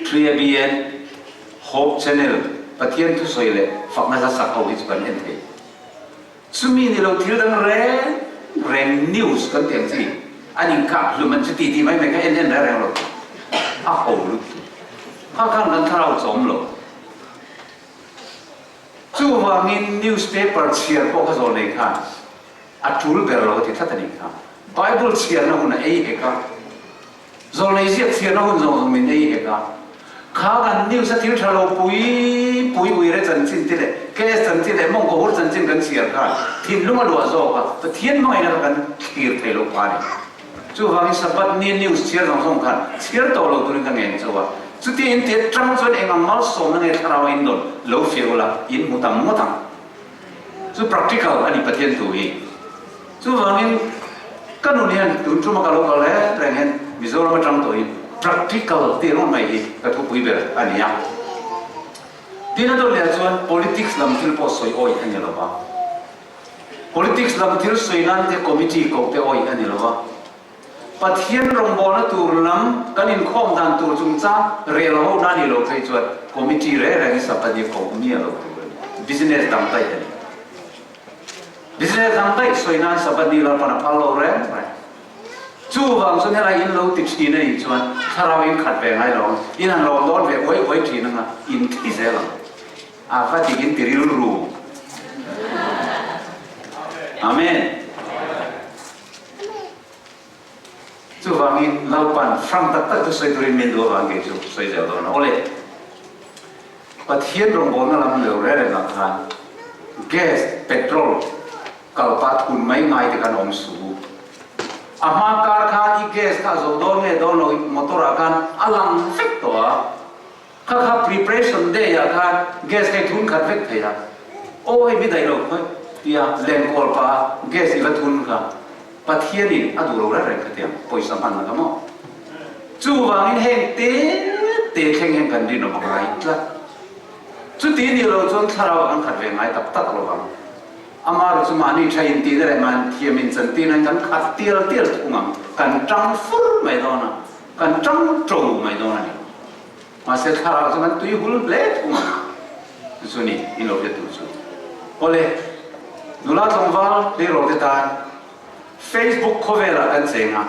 3ABN, Hope Channel, Pathian thusawi leh fakna hla sak ho hi chu kan en thei. Chumi ni lo thil dang reng reng news kan tih ang chi an inkah hlum an chuti tih mai mai kha en en reng reng lo a ho lutuk. Kha khan kan thlarau chawm lo. Chuvangin newspaper chhiar pawh kha zawl nei khan a tul ber lo a ti tlat a nih kha. Bible chhiarna hun a ei hek a, zawlnei ziak chhiarna hun zawng zawng min ei hek a. Kha kan news a thil tha lo pui pui uire chanchin te leh case chanchin leh mawngkaw hur chanchin kan chhiar khan thinlung a luah zawk a, Pathian hmangaihna kha kan thlir thei lo pha a ni. Chuvangin Sabbath ni news chhiar zawng zawng khan chhiar tawh lo turin ka ngen chauh a. Chutia in tia tang chuan eng ang malsawmna nge thlarau a in dawn lo fiah ula, in hmu tam ngawt ang. Chu practical a ni Pathian thu hi. Chuvangin ka nun hian tun tuma ka lo kal reng reng hian Mizoram atang tawhin practical tih rawng mai hi ka thupui ber a ni a. Tin a dawt leh ah chuan politics lam thil pawh sawi awih a ni lo va. Politics lam thil sawi nan te committee koh te awih a ni lo va. Pathian rawngbawlna tur lam kan inkhawm dan tur chungchang rel ho na ni lo phei chuan committee reng reng hi Sabbath hi koh miah lo tur a ni. Business dang daih a ni. Business dang daih sawi nan Sabbath ni Lalpan a phal lo reng reng. Chuvang chuan helai in lo ti thin a nih chuan thlarau in khat ve ngai lo ang, in han lawm dawn ve uai uai thin anga in thi zel ang. A va dik in ti rilru. Amen. Chuvangin Lalpan hrang tak tak chu sawi turin min duh avang kei chu sawi zel dawn a. Awle, Pathian rawngbawlna lam leu reng rengah khan gas, petrol kalpa thun mai ngai te khan awm suh u. A hma kar khan i gas kha a zo dawn nge dawn lo motor ah khan a lang vek tawh a. Kha kha preparation day ah khan gas kha i thun khat vek thei a, aw hei mi daih lo khawi tia lenkawl pah a gas i va thun kha Pathian in a duh lo reng reng khatiang pawisa hman na kha maw. Chuvangin heng te te thleng hian kan rinawm a ngai tlat. Chuti nih lo chuan thlarau ah kan khat ve ngai tak tak lo vang. Amaherawh chu mahni tha intihna leh mahni thiam inchantirna in kan khat tial tial thung ang, kan tang fur mai dawn a, kan tang to mai dawn a ni. Mahse thlarau chu kan tui hul hle thung ang. Chu chu ni, in lo hriat tur chu. Awle, nula tlangval tleirawl te tan Facebook khawvelah kan cheng a,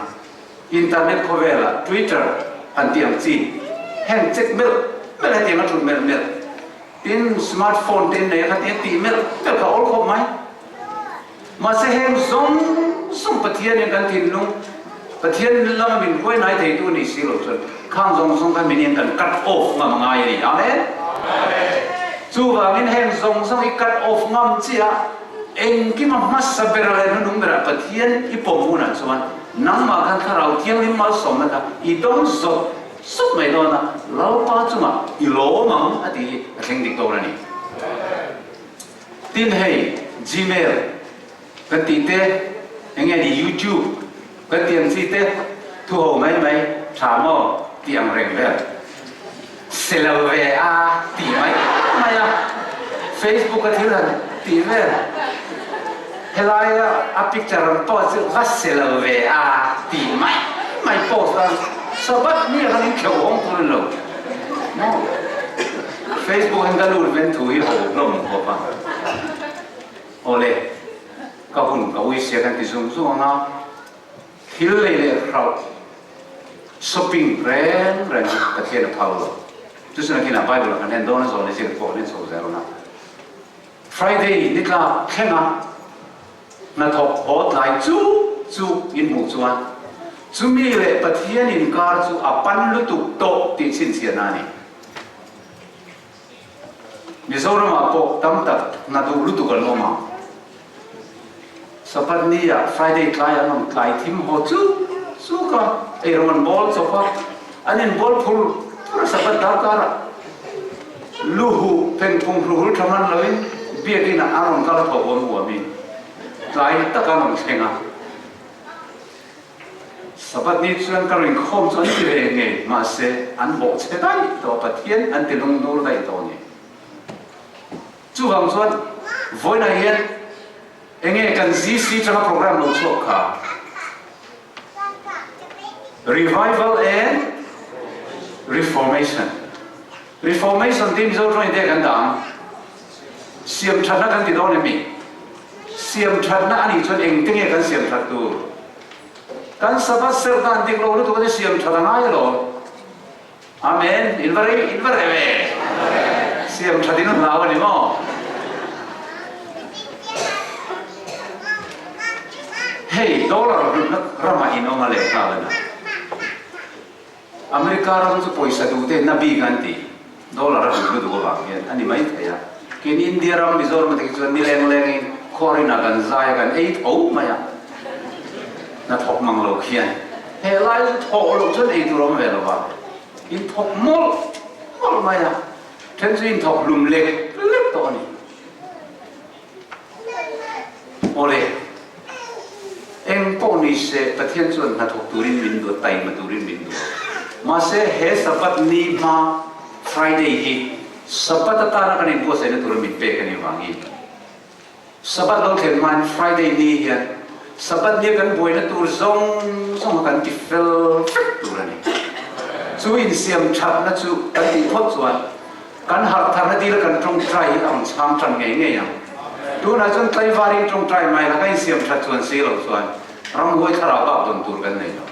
internet khawvelah Twitter han tih ang chi, heng check melh melh hetiang a thut melh melh, tin smart phone te in nei a kha tia tih melh melh kha awl khawp mai. Mahse heng zawng zawng Pathianin kan thinlung, Pathian lama min hruai hnai theitu a nih si loh chuan khang zawng zawng kha min hian kan cut off ngam a ngai a ni. Amen. Chuvangin heng zawng zawng i cut off ngam chiah engkima hmasa ber leh hnunung berah Pathian i pawm hunah chuan nangmah khan Thlarau Thianghlim malsawmna kha i dawng zawt zawt mai dawn a, Lalpa chungah i lawm ang a tih hi a thleng dik dawn a ni. Tin hei Gmail kan tih te, eng nge ni YouTube kan tih ang chi te thu ho mai mai tha maw tih ang reng vel se lo ve a tih mai mai a, Facebook a thil han tih vel helaia a picture rawn post chu va se lo ve a tih mai mai post a, Sabbath ni ah khan in kheuh awm tur a ni lo maw. Facebook hian ka lut ven thu hi ho hlawm khawp a, awle ka hun ka ui sia kan ti zung zung ang a, thil lei leh hrauh shopping reng reng hi Pathian a phal lo. Chu chu nakinah Bible ah kan en dawn a zawn i zir pawh kan en chho zel a. Friday ni tlak thleng a hnathawk haw tlai chu chu in hmuh chuan chumi leh Pathian inkar chu a pan lutuk tawh tih chhinchhiahna a ni. Mizoramah pawh tam tak hna duh lutuk an awm ang. Sabbath ni ah Friday tlai an rawn tlai thim haw chuk chuk a, eirawng an bawl chawp a, an in bawl phur phur a Sabbath darkar ah luhu phengphung hluhul tha hman loin biakinn ah an rawn kal a thaw huam huam in tlai tak an rawn thleng a. Sabbath ni chuan ka rinkhawm chu an ti ve ngei, mahse an bawh chhe daih tawh, Pathian an ti lungdur daih tawh a ni. Chuvang chuan vawiinah hian enge kan ZC tanga program lo chhuak kha? Revival and Reformation. Reformation tih Mizo tawngin te kan dah ang. Siam thatna kan ti dawn em mi? Siam thatna a nih chuan engte nge kan siam that tur? Kan Sabbath serh dan dik lo lutuk a ni siam that a ngai alawm. Amen. In va rei, in va reh ve. Siam that in a hlau a ni maw? Hei dollar hlutna ramah in awm a leh nghal a ni. America ram chu pawisa duh te na bik an ti. Dollar a hlut lutuk avang hian a ni mai thei a. Keini India ram Mizoram te khi chuan nileng lengin khuarin ah kan zai a kan ei tho mai a. Hnathawk mang lo khian he lai chu thawh loh chuan ei tur a awm ve lo va. In thawk mawlh mawlh mai a. Then chu in thawk hlum lek lek tawh a ni. Awle, eng pawh ni se Pathian chuan hnathawk turin min duh a, taima turin min duh a. Mahse, he Sabbath ni hma Friday hi Sabbath atana kan inbuatsaihna tura min pek a nih vangin Sabbath lo thlen hmain Friday ni hian Sabbath nia kan buaina tur zawng zawng kha kan ti fel vek tur a ni. Chu insiam thatna chu kan tih phawt chuan Kan harh tharna dila kan tawngtai hi a rawn chhang tan ngei ngei ang. Tunah chuan tlaivarin tawngtai mai la ka insiam that chuan si lo chuan ramhuai thlarau bak dawn tur kan nei lo.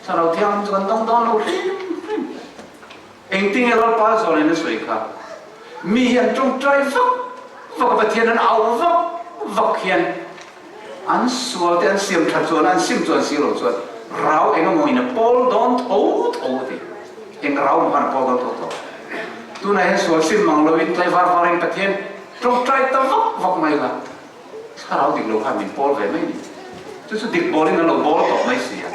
Thlarau thianghlim chu kan dawng dawn lo hrim hrim. Engtinge Lalpa zawnin a sawi kha? Mi hi an tawngtai vak vak a, Pathian an au vak vak hian an sual te an siam that chuan an sim chuan si lo chuan rau eng emaw in a pawl dawn tho tho a ti. Eng rau maw khan a pawl dawn tho tho. Tunah hian sual sim mang lo in tlai var var in Pathian tawngtai ta vak vak mai la thlarau dik lo khan min pawl ve mai ni. Chu chu dik bawl in an lo bawl tawh mai si a,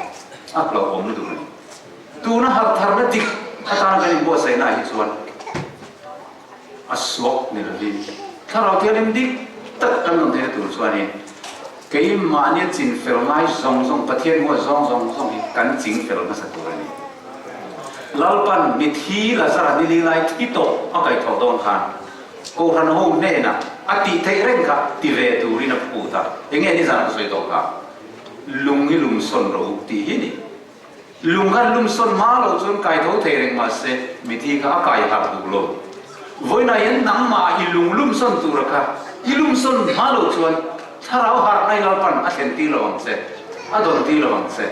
a hlauhawm lutuk a ni. Tuna harh tharna dik atan kan inbuatsaihna ah hi chuan a suak ni lovin Thlarau Thianghlim dik tak kan rawn theihna tur chuanin keimahnia chin fel ngai zawng zawng, Pathian huat zawng zawng zawng hi kan ching fel hmasa tur a ni. Lalpan mithi Lazara nili lai thi tawh a kaihthawh dawn khan Kohhran ho hnenah a tih theih reng kha ti ve turin a phut a, enge nizan ka sawi tawh kha? Lung hi lungsawn rawh u tih hi ni. Lung khan lumsawn hma lo chuan kai tho thei reng mah se mithi kha a kai harh duh lo. Vawiinah hian nangmah i lung lumsawn tura kha i lumsawn hma lo chuan thlarau harhna i Lalpan a thlen tir lo ang che, a dawn tir lo ang che.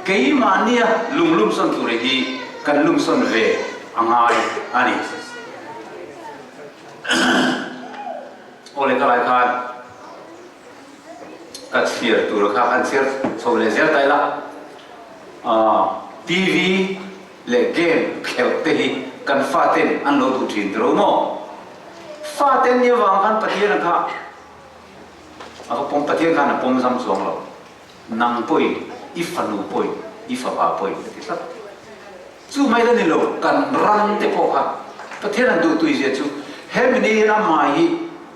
Keimahnia lung lumsawn tura hi kan lumsawn ve a ngai a ni. Aw le ka lai khan. Ka chhiar tur kha han chhiar chho leh zel ta ila, TV leh game khelh te hi kan faten an lo duh thin tiro maw? Faten nia vang khan Pathian kha a va pawm, Pathian khan a pawm zam chuang lo, nang pawhin i fanu pawhin i fapa pawhin a ti tlat. Chu mai la ni lo, kan ram te pawh kha Pathian an duh tui zia chu hemi ni hian amah hi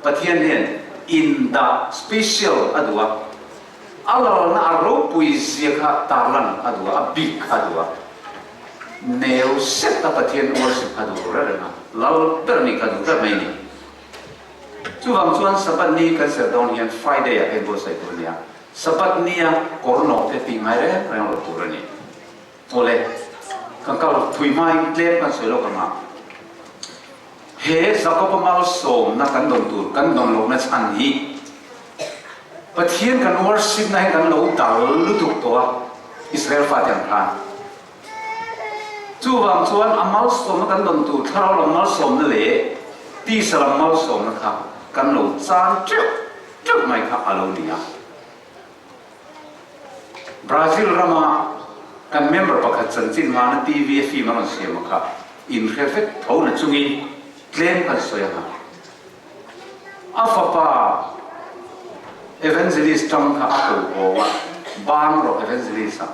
Pathian hian indah special a duh a, a lalna a ropui zia kha tarlan a duh a, a bik kha a duh a, neu set a Pathian worship kha duh reng reng a, lal ber nih kha duh tlat mai a ni. Chuvang chuan Sabbath ni kan serh dawn hian Friday ah kha inbuatsaih tur a ni a, Sabbath nia kawr nawh te tih ngai reng reng loh tur a ni. Awle, kan kal thui hmain tlem kan sawi lawk ang a. He Jakoba malsawmna kan dawn tur kan dawn lohna chhan hi Pathian kan worship na hi kan lo dal lutuk tawh a, Israel fate ang khan. Chuvang chuan a malsawmna kan dawn tur thlarau lam malsawmna leh tisa lam malsawmna kha kan lo chan teuh teuh mai kha a lo ni a. Brazil rama kan member pakhat chanchin hmana TV a film a rawn siam a kha inhre vek tho na chungin tlem kan sawi ang a. A fapa evangelist tang kha a ko haw a, bang rawh evangelist ah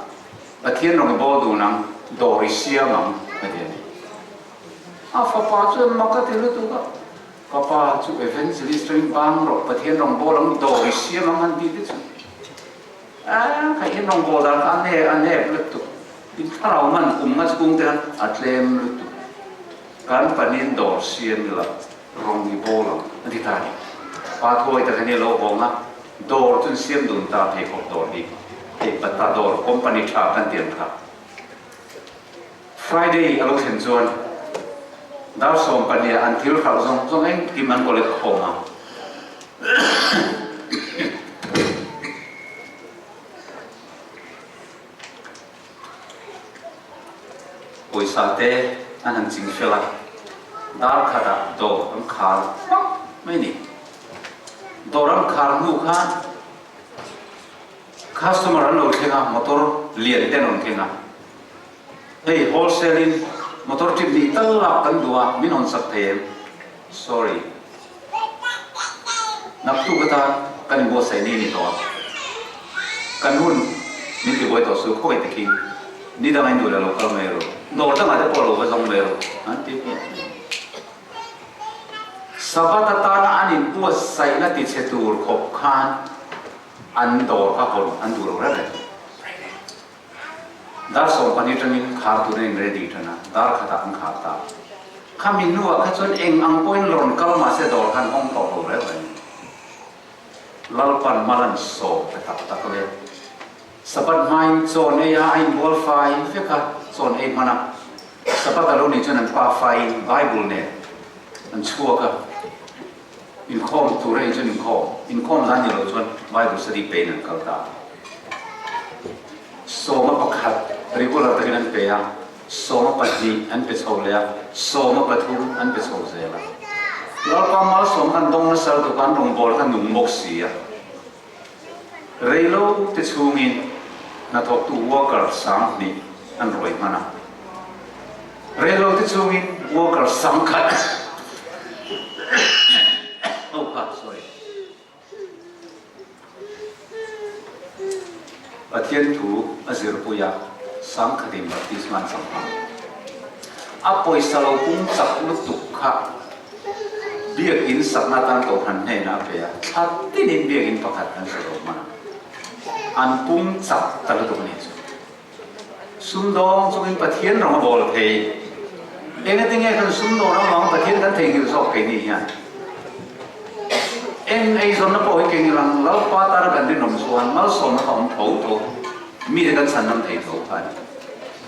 Pathian rawng i bawl dun ang, dawr i siam ang a ti a ni. A fapa chuan mak a ti lutuk a. Ka pa chu evangelist ring bang rawh Pathian rawngbâwl ang dawr i siam ang han tih te chu a kha in rawngbâwl dan kha a nep a nep lutuk in thlarau man kum nga chhung te khan a tlem lutuk kan panin dawr siam ila rawng i bâwl ang a ti ta a ni. Pa thuai tak hian i lo hawng a dawr chu an siam dun ta pheikhawk dawr hi hei Bata dawr company tha kan ti ang kha. Friday a lo thlen chuan dar 12 ah an thil hralh zawng zawng engkim an collect khawm a. Pawisa te an han ching fel a, dar khatah dawr an khar hmak mai a ni. Dawr an khar hnu khan customer an lo thleng a, motor lian te an rawn thleng a. Hei wholesale in motor trip nih tal lak kan duh a, min hawn sak thei em? Sorry. Naktuk atan kan inbuatsaih ni ni tawh a, kan hun min tibuai tawh su khawi takin ni dang in duh leh lo kal mai ru, dawr dangah te pawh lo va zawng mai ru an ti hmiah mai. Sabbath atana an inbuatsaihna tichhe tur khawp khan an dawr kha hawn an duh lo reng reng. Dar 12 atangin khar turin in ready tan a, dar khatah an khar ta. Khami hnuah kha chuan eng ang pawhin rawn kal mahse dawr khan hawng tawh lo reng reng. Lalpan mal an sawm pe tak tak le. Sabbath hmain chawn ei a, a inbual fai vek a, chawn ei hman a. Sabbath a lo nih chuan an pa faiin Bible nen an chhuak a, inkhawm tur a nih chuan inkhawm, inkhawm zan ni lo chuan Bible study pein an kal ta. Sawma pakhat regular takin an pe a, sawma pahnih an pe chho leh a, sawma pathum an pe chho zel a. Lalpa malsawm khan dawng nasa lutuk a, an rawngbâwl kha nung bawk si a. Reilo te chhungin hnathawktu worker 2000 an rawi hman a. Reilo te chhungin worker 10,000 ho kha sorry. Pathian thu a zirpui a, 10,000 in baptisma an chang hman. A pawisa lo pung chak lutuk kha Biakinn sakna atan Kohhran hnenah a pe a, thla tinin biakinn pakhat an hre lo hman a, an pung chak ta lutuk a nih chu. Sumdawng chungin Pathian rawng a bawl thei. Engatinge kan sumdawn avang Pathian kan theihnghilh zawk keini hian? Eng eizawnna pawh hi keng ilang Lalpa tana kan rinawm chuan malsawmna kha awm tho tho, mite kan chhan lam thei tho kha a ni.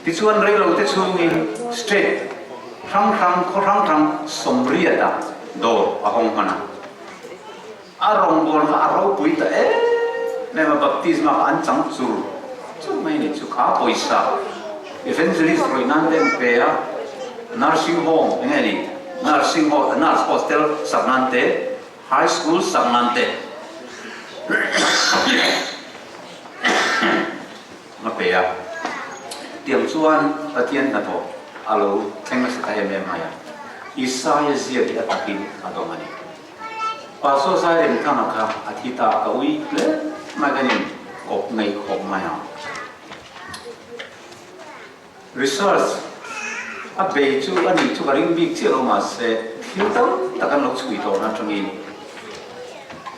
Tichuan reilote chhungin state hrang hrang khaw hrang hrang 80 ah dawr a hawng hman a. A rawngbâwl kha a ropui ta em em a, baptisma kha an chang chur chur mai a ni. Chu kha pawisa evangelist rawih nan te an pe a, nursing home eng nge ni, nursing home, nurse hostel sak nan te, high school sak nan te a pe a. Tiang chuan Pathian hnathawh a lo thleng nasa ta em em mai a, Isaia ziak hi a takin a dawng a ni. Pastor Zairemthanga kha a thi ta a, ka ui hle mai kan in kawp ngaih khawp mai ang. Research a bei chu a nih chu ka ring bik chiah lo mahse thil tam tak an lo chhui tawhna atangin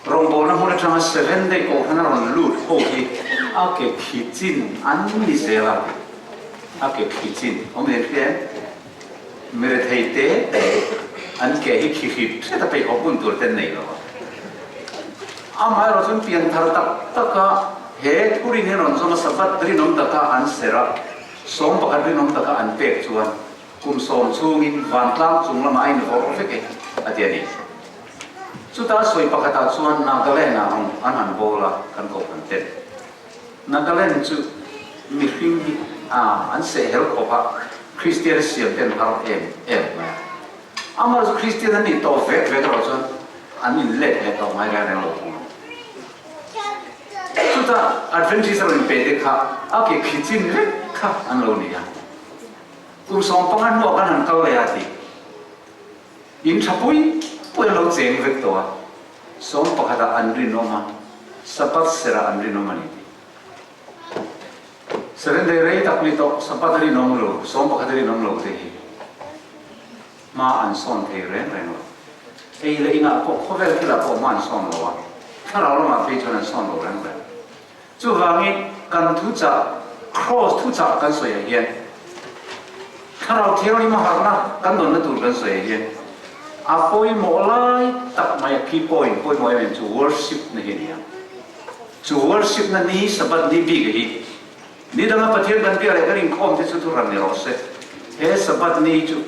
rawngbawlna hmun atanga Seven Day Kohhran a rawn lut ho hi a ke khi chin an ni zel a, a ke khi chin awm nen hria em? Mi rethei te te an ke hi khi hrip hret a peihawk hun tur te an nei lo a. Amaherawh chuan pianthar tak taka he thurin hi rawn zawm a, Sabbath rinawm taka an serh a, 11 rinawm taka an pek chuan kum sawm chhungin vantlang chung lamah a invawrh vek e, a ti a ni. Chuta sawi pakhatah chuan Nagaland-ah an han bawl a, kan kohhran ten. Nagaland chu mihring hi an sehhel khawp a, Kristian siam ten har em em mai a. Amah chu Kristian an nih tawh vek vek erawh chuan an inlet leh tawh ngai reng reng lo thung ang. Chutah Adventist a rawn inpe te kha a ke khi chin vek kha an lo ni a. Kum 15 hnuah khan han kal leh a ti. In tha pui pui an lo cheng vek tawh a, 11 ah an rinawm a, Sabbath serah an rinawm a ni tih. Seven day rei tak ni tawh, Sabbath a rinawm lo, 11 a rinawm lo te hi hma an sawn thei reng reng lo. Ei leh inah pawh khawvel thilah pawh hma an sawn lo a, thlarau lamah phei chuan an sawn lo reng reng. Chuvangin kan thuchah, Kraws thuchah kan sawiah hian, Thlarau Thianghlim a harhna kan dawnna tur kan sawiah hian a pawimawh lai tak mai a key point pawimawh em em chu worship na hi a ni a. Chu worship na ni Sabbath ni bik hi ni danga Pathian kan biak leh kan inkhawm te chu thuhran ni rawh se. He Sabbath ni chu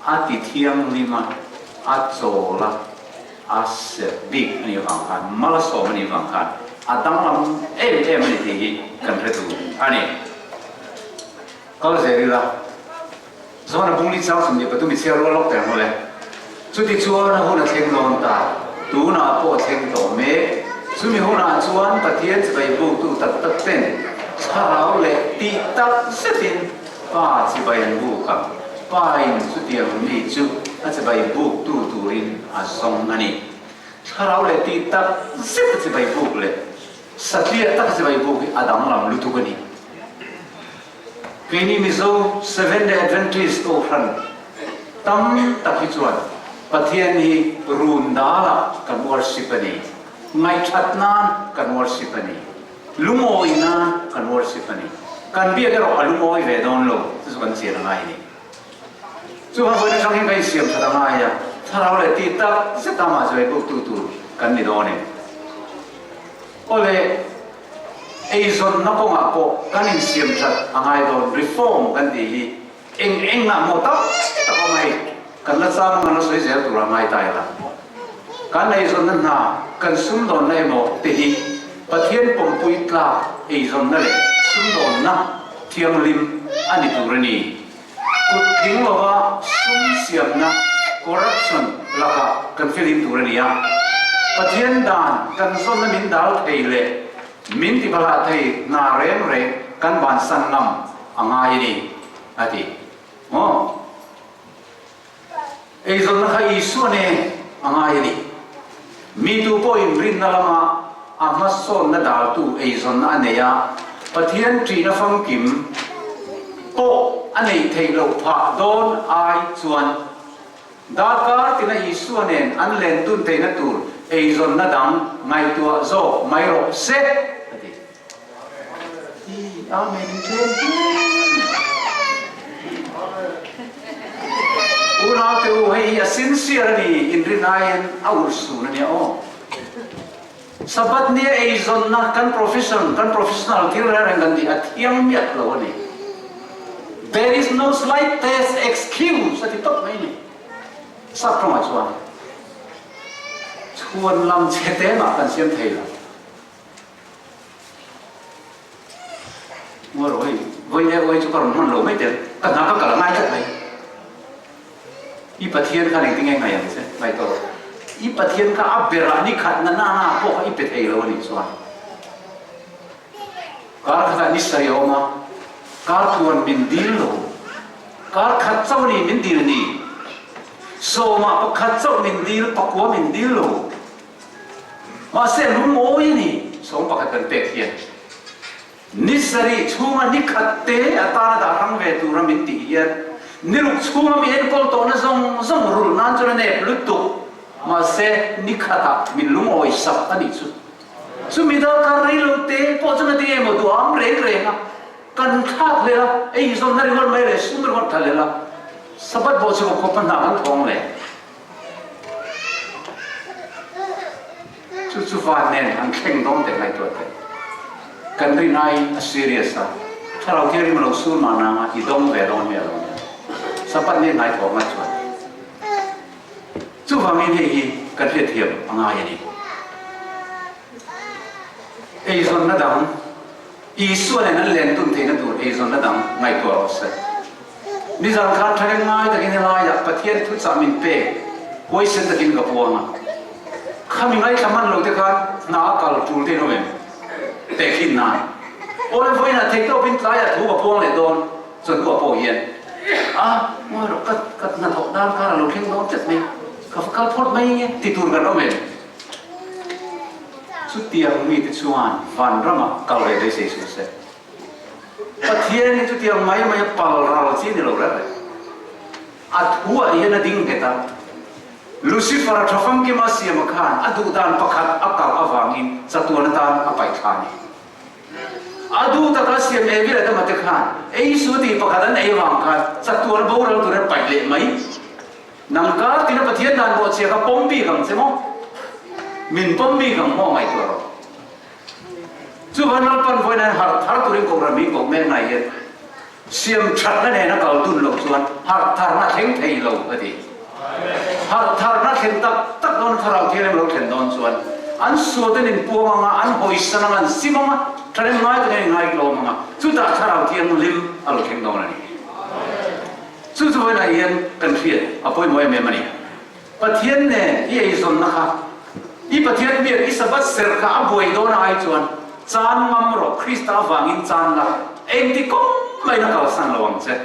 a ti thianghlim a, a chawl a, a serh bik a nih avang khan, mal a sawm a nih avang khan a danglam em em a ni tih hi kan hre tur a ni. Kal zel ila, Zawna bungli chang sum nih pathum i chhiar rual lawk teh ang mawle. Chuti chuan a hun a thleng dawn ta, tunah pawh a thleng tawh mek. Chumi hunah chuan Pathian chibai buktu tak tak ten thlarau leh tih tak zetin Pa chibai an buk a, Pa in chutiang mi chu a chibai buktu turin a zawng a ni. Thlarau leh tih tak zet a chibai buk leh satliah tak a chibai buk hi a danglam lutuk a ni. Keini Mizo Seventh-day Adventist Kohhran tam tak hi chuan Pathian hi run dalah kan worship a ni, ngaihthat nan kan worship a ni, lungawi nan kan worship a ni. Kan biak erawh a lungawi ve dawn lo, chu chu kan chian a ngai a ni. Chuvang vawiin atang hian kan insiam that a ngai a, thlarau leh tih tak zet amah chu eibuktu tur kan ni dawn em? Awle. Eizawnna kawngah pawh kan insiam that a ngai dawn, reform kan tih hi eng eng ah maw tak tak awm a hei, kan la chang ang a la sawi zel tur a ngai ta ila. Kan eizawnna hna, kan sumdawnna emaw te hi Pathian pawmpui tlak eizawnna leh sumdawnna thianghlim a ni tur a ni. Kut tling lova sum siamna, corruption, lakah kan filim tur a ni a. Pathian dan kan zawnna min dal thei leh min tibalah thei hna reng reng kan bansan ngam a ngai a ni, a ti. Maw? Eizawnna kha Isua nen a ngai a ni. Mi tu pawhin rinna lama a hmasawnna daltu eizawnna a nei a, Pathian ṭihna famkim pawh a neih theih loh phah dawn ai chuan darkar tina Isua nen an len dun theihna tur eizawnna dang ngaihtuah zawk mai rawh se, a ti. Amen in tlem Unau te u hei hi a sincere a ni in rin aiin a urhsun a nia aw. Sabbath nia eizawnna kan profession kan professional thil reng reng kan tih a thiang miah lo a ni. There is no slightest excuse a ti tawp mai a ni. Sap tawngah chuan chhuan lam chhe te mah kan siam thei lo. Ngawi rawh hei, vawi leh vawi chu ka rawn hman lo mai tel, ka hna ka kal a ngai tlat mai. I Pathian khan engtin nge ngaih ang che? Ngaih tawh rawh. I Pathian kha a berah ni khat na na na pawh kha i pe thei lo a nih chuan. Kar khatah ni sarih a awm a, kar tluan min dil lo. Kar khat chauh a ni min dil ni. Sawmah pakhat chauh min dil, pakua min dil lo. Mahse lungawi a ni, sawm pakhat kan pek hian ni sarih chhunga ni khat te atana dah hrang ve tura min tih hian ni ruk chhunga mi enkawl tawhna zawng zawng rulh nan chuan a nep lutuk. Mahse ni khatah min lungawi sak a nih chu. Chumi darkar rei lo te pawh chuan a ti emaw duham reng reng a, kan thlak hlel a, eizawnna ringawt mai leh sum ringawt tha hlel a, Sabbath pawh chu ka khawp a hna kan thawng leh. Chu chu van nen an thleng dawn teh ngaihtuah teh. Kan rin aiin a serious a, Thlarau Thianghlim a lo sur mah nang a, i dawng ve dawn hmel lo nia. Sapat nen ngaithawh ngat chuan. Chuvangin hei hi kan hriatthiam a ngai a ni. Eizawnna dang, Isua nen an len tun theihna tur eizawnna dang ngaihtuah rawh se. Nizan khan tha reng ngai takin helaiah Pathian thuchah min pek huaisen takin ka puang a. Khami ngaithla hman lo te khan hna a kal tul te in awm em? Tehkhin nan. Awle vawiinah theihtawpin tlaiah thu ka puang leh dawn chawhnuah pawh hian a ngawi rawh ka ka hnathawh darkar a lo thleng dawn tlat mai ka va kal phawt mai nge ti tur kan awm em? Chutiang mite chuan vanramah kal ve beisei suh se. Pathian hi chutiang mai mai a pal ral chi ni lo reng reng. A thu ah hian a ding nghet a. Lucifer a tha famkima siama khan a duh dan pakhat a kalh avangin chatuan atan a paih thla a ni. A duh taka siam Evi leh Adama te khan ei su tih pakhat an ei avang khan chatuan boral tur an paih leh mai. Nang kar tina Pathian dan bawhchhia kha pawm bik ang che maw? Min pawm bik ang maw ngaihtuah rawh. Chuvan Lalpan vawiin an harh thar turin Kohhran min koh mek nai hian. Siam thatna nen a kal dun loh chuan harh tharna thleng thei lo a ti. Harh tharna thlen tak tak dawn Thlarau Thianghlim lo thlen dawn chuan an sual ten in puang anga, an hawisan anga, an sim anga, thahnem ngai takin an inngai-tlawm anga, chutah Thlarau Thianghlim a lo thleng dawn a ni. Chu chu vawiinah hian kan hriat a pawimawh em em a ni. Pathian nen i eizawnna kha, i Pathian biak i Sabbath serh kha a buai dawn ai chuan chan ngam rawh, Krista avangin chan la, engti kawng maiin a kalsan lo ang che.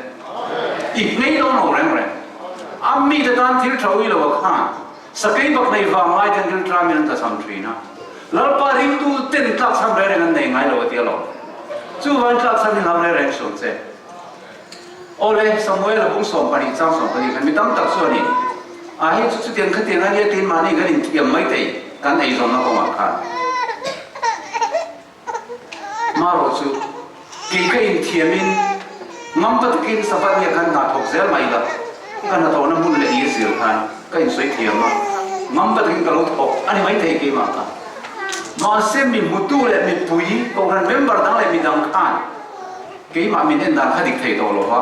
I hmei dawn lo reng reng. A mite tan thil tha ui lo a khan, sakei bak nei vang lai ten thil tramin an tlachham thin a. Lalpa ringtu ten tlakchham reng reng an nei ngai lo a ti alawm. Chuvangin tlakchham hi hlau reng reng suh ang che. Awle, Samuela bung 12 chang 12 khan mi tam tak chu a ni. A hei chu chutiang khatiang a nia tiin mahni kan inthiam mai thei kan eizawnna kawngah khan. Marawh chu kei ka inthiamin ngampa takin Sabbath nia khan hna thawk zel mai ila, ka hnathawhna hmun leh i zir khan ka insawi thiam a, ngampa takin ka lo thawk a ni maithei keimah kha. Mahse mi hmutu leh mipui, kohhran member dang leh midang khan Keimah min en dan kha dik thei tawh lo va,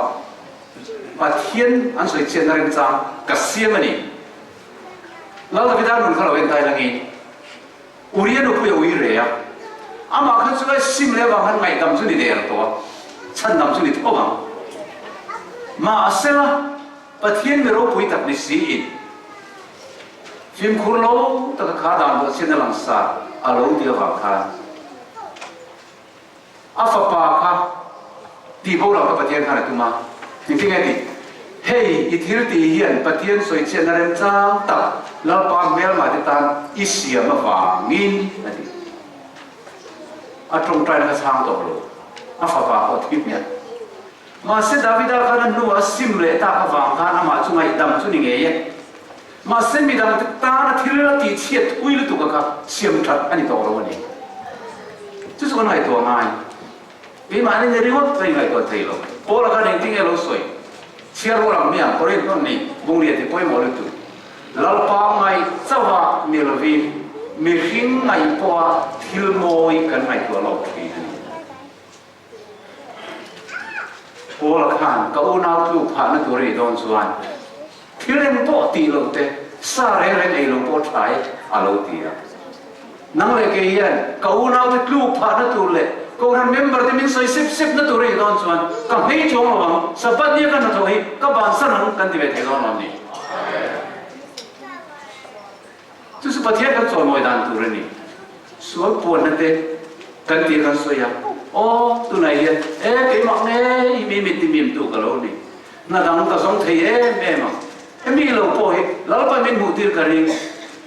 Pathian an sawi chiatna remchang ka siam a ni. Lal Davida nun kha lo en tai langin Uria nupui a ui re a, amah kha chu a sim leh avang khan ngaihdam chu ni der tawh a, chhandam chu ni tho ang. Mahsela, Pathian mi ropui tak ni siin fimkhur lo taka kha dan bawhchhiatna langsar a lo ti avang khan, A fapa kha tih bo lo kha Pathian khan a tum a, engtin nge tih? Hei i thil tih hian Pathian sawichhiatna remchang tak Lalpa hmelma te tan i siam avangin a ti. A tawngtaina kha chhang tawh lo, a fapa pawh a thi hmiah. Mahse Davida khan a hnuah a sim leh tak avang khan amah chu ngaihdam chu ni ngei e. Mahse midang te tana thil a tih chhiat thui lutuk a kha siam that a ni tawh lo a ni. Chu chu kan ngaihtuah ngai. Keimahni ni ringawt ka ingaihtuah thei lo. Paula khan engtin nge lo sawi? Chhiar rual ang hmiang, Korinth hnawn ni Bungria ti pawimawh lutuk. Lalpa ngaih chauha ni lovin mihring ngaih pawha thil mawi kan ngaihtuah lawk thin a ni. Paula khan ka unau tluk phahna tur a nih dawn chuan thil eng pawh tih loh te, sa reng reng ei lo pawh tha e a lo ti a. Nang leh kei hian ka unaute tluk phahna tur leh Kohhran member te min sawi sep sep na tur a nih dawn chuan ka hmei chuang lo ang, Sabbath nia ka hnathawh hi ka bansan ang kan ti ve thei dawn lo a ni. Chu chu Pathian kan chawimawi dan tur a ni. Sual puanna te kan tih kan sawi a, aw tunah hian e keimah ngei hi mi mit ti mimtu ka lo ni. Hna dang ka zawng thei em em ang. Hemi lo pawh hi Lalpa min hmuh tir ka ring.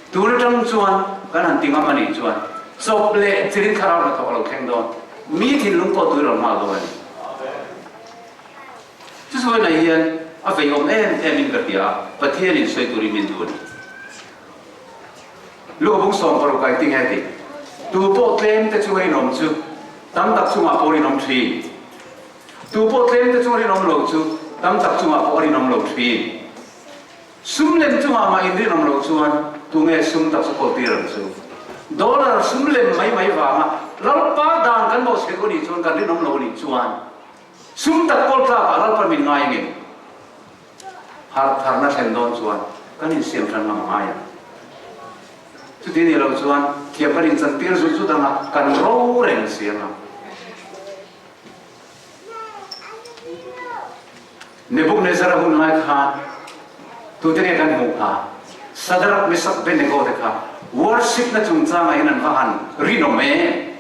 Tun atang chuan kan han ti ngam a nih chuan chawp leh chirin thlarau hnathawk a lo thleng dawn. Mi thinlung pawh tui ro nghal dawn a ni. Chu sawi mai hian a veiawm em em in ka hria a, Pathian in sawi turin min duh a ni. Luka bung 60 kai ti nge ti? Tu pawh tlem te chunga inawm chu tam tak chungah pawh rinawm thin. Tu pawh tlem te chunga rinawm lo chu tam tak chungah pawh a rinawm lo thin. Sum lem chungah mah in rinawm loh chuan tunge sum tak chu kawl tir ang chu? Dollar sum lem mai mai vanga Lalpa dan kan bawhchhe duh a nih chuan kan rinawm lo a nih chuan Sum tak kawl tlakah Lalpa min ngai angem? Harh tharna thlen dawn chuan kan insiam than ngam a ngai ang. Chuti ni lo chuan thiam kan inchantir zut zut ang a, kan ro reng si ang a. Nebuchadnezzar-a hun lai khan tute nge kan hmuh kha? Shadrach, Meshach, Abednego te kha worship-na chungchangah hian an va han rinawm em?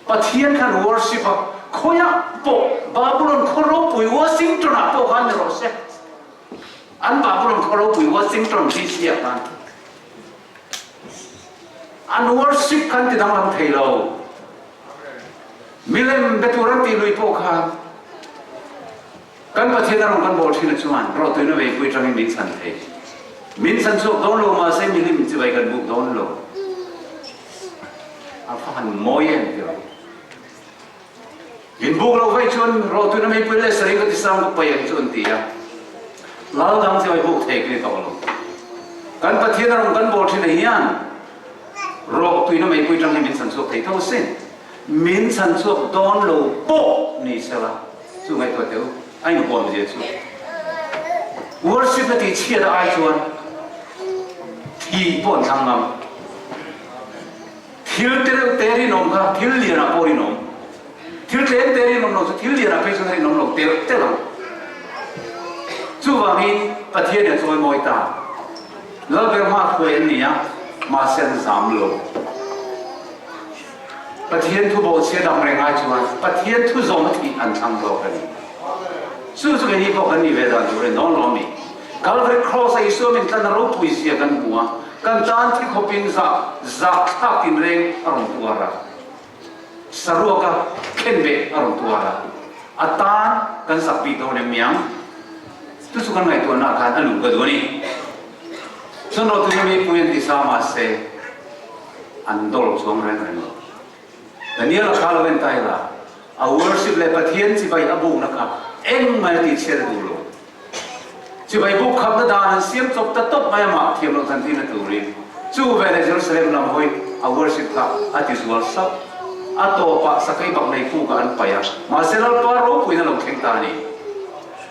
Pathian khan worship a, khawiah pawh Babulon khaw ropui Washington ah pawh khan ni rawh se. An Babulon khaw ropui Washington DC ah khan an worship khan ti danglam thei lo. Milem be tur an tih lui pawh khan kan Pathian a rawn kan bawl thin a chuan rawhtuina veipui tangin min chhan thei. Min chhan chhuak dawn lo mahse milim chibai kan buk dawn lo. A va han mawi em ti rawh. Min buk loh vaih chuan rawhtuina meipui leh sarih ka tisang ka pai ang chu an ti a. Lal dang chibai buk thei ka ni tawh lo. Kan Pathian a rawn kan bawl thin a hian rawhtuina meipui tang hi min chhan chhuak thei tho sin. Min chhan chhuak dawn lo pawh ni sela. Chu ngaihtuah teh u, a inhuam zia chu. Worship na tih chhiat ai chuan thi pawh an thlang ngam. Thil te reuh te rinawm kha thil lianah pawh rinawm. Thil tlem te rinawm lo chu thil lianah phei chuan rinawm lo telh telh ang. Chuvangin Pathian a chawimawi ta. Lalber hma hruai an ni a, mahse an zam lo. Pathian thu bawhchhia dam reng ai chuan Pathian thu zawm a thih an thlang zawk a ni. Chu chu keini pawh kan nih ve dan tur a ni dawn lo ami? Calvary Cross a Isua min tlanna ropui zia kan hmu a, kan tan thi khawpin zah zah thlak tinreng a rawn tuar a, saruaka khenbeh a rawn tuar a, a tan kan zak bik dawn em miang? Chu chu kan ngaihtuahna ah khan a luh ka duh a ni. Chuan rawh tuna mi pui an ti sa mahse an dawr chuang reng reng lo. Daniel a kha lo en ta ila a worship leh Pathian chibai a bukna kha engmah a tihchhiat a duh lo. Chibai buk khapna dan an siam chawp ta tawp mai amah thiam loh thantirna turin chu veleh Jerusalem lam hawi a worship kha a ti zual sauh. A tawpah sakei bak nei pukah an paih a, mahse Lalpa ropuina lo thleng ta a ni.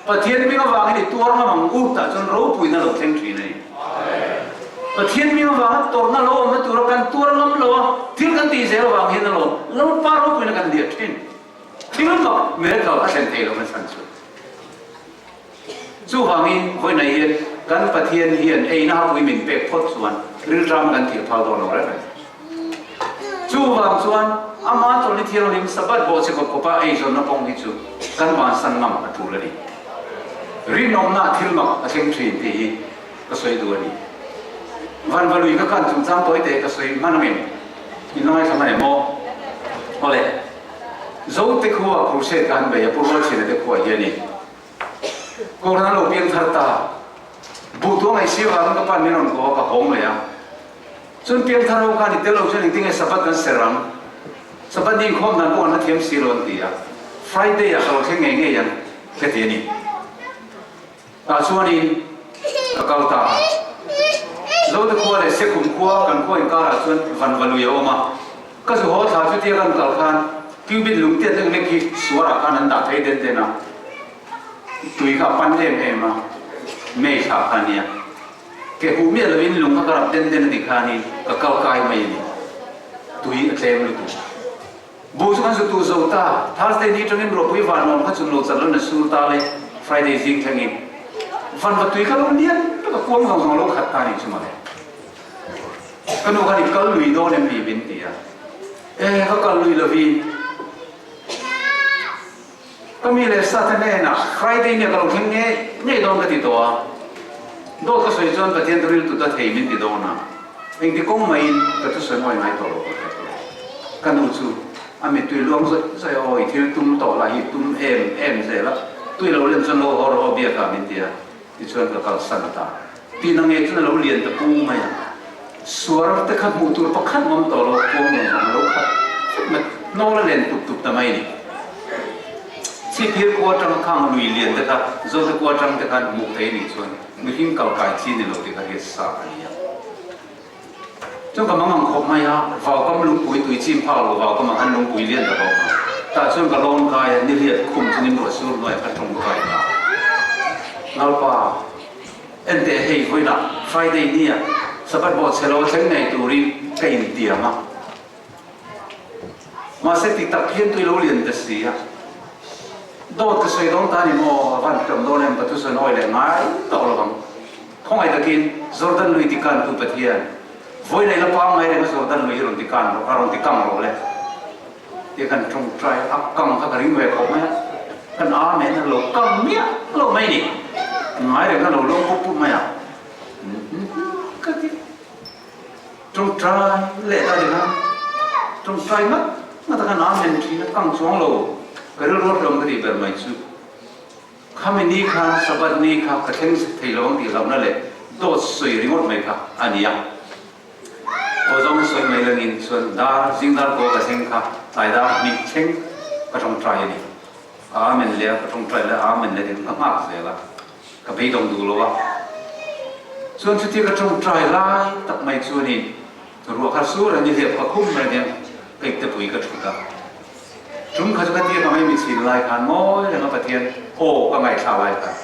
Pathian hming avangin i tuar ngam ang u tah chuan ropuina lo thleng thin a ni. Pathian hming avanga tawrhna lo awmna tura kan tuar ngam lo a, thil kan tih zel avang hian alawm Lalpa ropuina kan hliah thin. Thil mak miracle a thlen thei lo na chhan chu. Chuvangin vawiinah hian kan Pathian hian eina hapui min pek phawt chuan rilram kan thil phal dawn lo reng reng. Chuvang chuan ama chawlhni thianghlim Sabbath bawhchhe khawp khawpa eizawnna kawng hi chu kan vansan ngam a tul a ni. Rinawmna thil mak a thleng thin tih hi ka sawi duh a ni. Vanvalui ka kan chungchang tawi te ka sawi hman angem? In la ngaithla hman em aw? Awle, Zote khua crusade ka han bei a, Pu Rualchhina te khuaah hian i Kohhran a lo piang thar ta. Buh tuang ei si avangin ka pan min rawn ko a, ka hawng leh a. Chuan piangthar ho khan i tel lo chuan engtin nge Sabbath kan ser ang? Sabbath ni inkhawm dan pawh an la thiam si lo an ti a. Friday ah ka lo thleng ngei ngei ang ka ti a ni. Tah chuanin ka kal ta a. Zote khua leh Sekhum khua kan khua inkarah chuan Vanvalui a awm a. Ka zu haw thla chutia kan kal khan cubit lungtiat lek lek hi suarah khan an dah thei den den a. Tui kha a pan em em a, May thla kha a nia. Ke huh miah lovin lung kha ka rap den den a ti khanin ka kal kai mai a ni. Tui a tlem lutuk. Bu chu kan zu tu zo ta. Thursday ni atangin ruahpui van nuam kha chun lo chat lo na sur ta le Friday zing thlengin van va tui kha lo lian tak a kuang zawng zawng a lo khat ta nih chu mawle. Ka nu khan i kal lui dawn em ni min ti a. E ka kal lui lovin. Ka mi leh sa te hnenah Friday nia ka lo thleng ngei ngei dawn ka ti tawh a, dawt ka sawi chuan Pathian thu riltu ta thei min ti dawn a, engti kawng maiin ka thusawi mawi ngai tawh lo ka hre tawh. Ka nu chu a mittui luang zawih zawih a, aw i thil tum tawh lah hi tum em em zel a, tui lo len chuan lo haw rawh aw biakah min ti a, tichuan ka kalsan ta. Tihna ngei chuan a lo lian ta pung mai a, suar te kha hmuh tur pakhat ngawm tawh lo, kuang nuam vang a lo khat fek mai, hnawl a len tup tup ta mai a ni. Chhipphir khua atanga khang lui lian te kha Zote khua atang te khan hmuh theih a nih chuan mihring kal kai chi ni lo tih kha hriat sa a ni a. Chuan ka mang ang khawp mai a, vaukam lungpui tui chim phak lo vaukam ah khan lungpui lian tak a awm a, tah chuan ka lawn kai a, niriat khum chungin ruah sur hnuaiah ka tawngtai ta. Lalpa. Enteh hei vawiinah Friday nia Sabbath bawh chhe lo thleng ngei turin ka intiam a. Mahse ti tak hian tui lo lian ta si a. Dawt ka sawi dawn ta ni maw? A van hlawm dawn em? Ka thusawi nawi leh ngai tawh lo ang. Khawngaih takin Jordan lui ti kan tu Pathian, vawiinah i la pangngai reng a Jordan lui hi rawn ti kan rawh, a rawn ti kang rawh le. Tia kan tawngtai a kang kha ka ring ve khawp mai a, kan Amen a lo kang miah lo mai ni, ngai reng a lo lawm pup pup mai a, ka ti tawngtai leh ta ding a, tawngtai ngat ngat a kan Amen thin a kang chuang lo, ka rilru a hlawm ka tih ber mai chu. Khami ni khan Sabbath ni kha ka thleng thei lo ang tih hlauhna leh dawt sawi ringawt mai kha a ni a. Aw zawng sawi mai langin chuan dar zing dar kaw ka thleng kha tlai dar hnih thleng ka tawngtai a ni. Ka amen leh a, ka tawngtai leh a amen leh ding ka nghak zel a, ka beidawng duh lo a. Chuan chutia ka tawngtai lai tak mai chuanin ruah kha sur a ni hliap ka khum mai hian ka iptepui ka thut a. Tum kha chu ka tia ka mai mitchhin lai khan ngawi renga Pathian aw ka ngaihthlak lai khan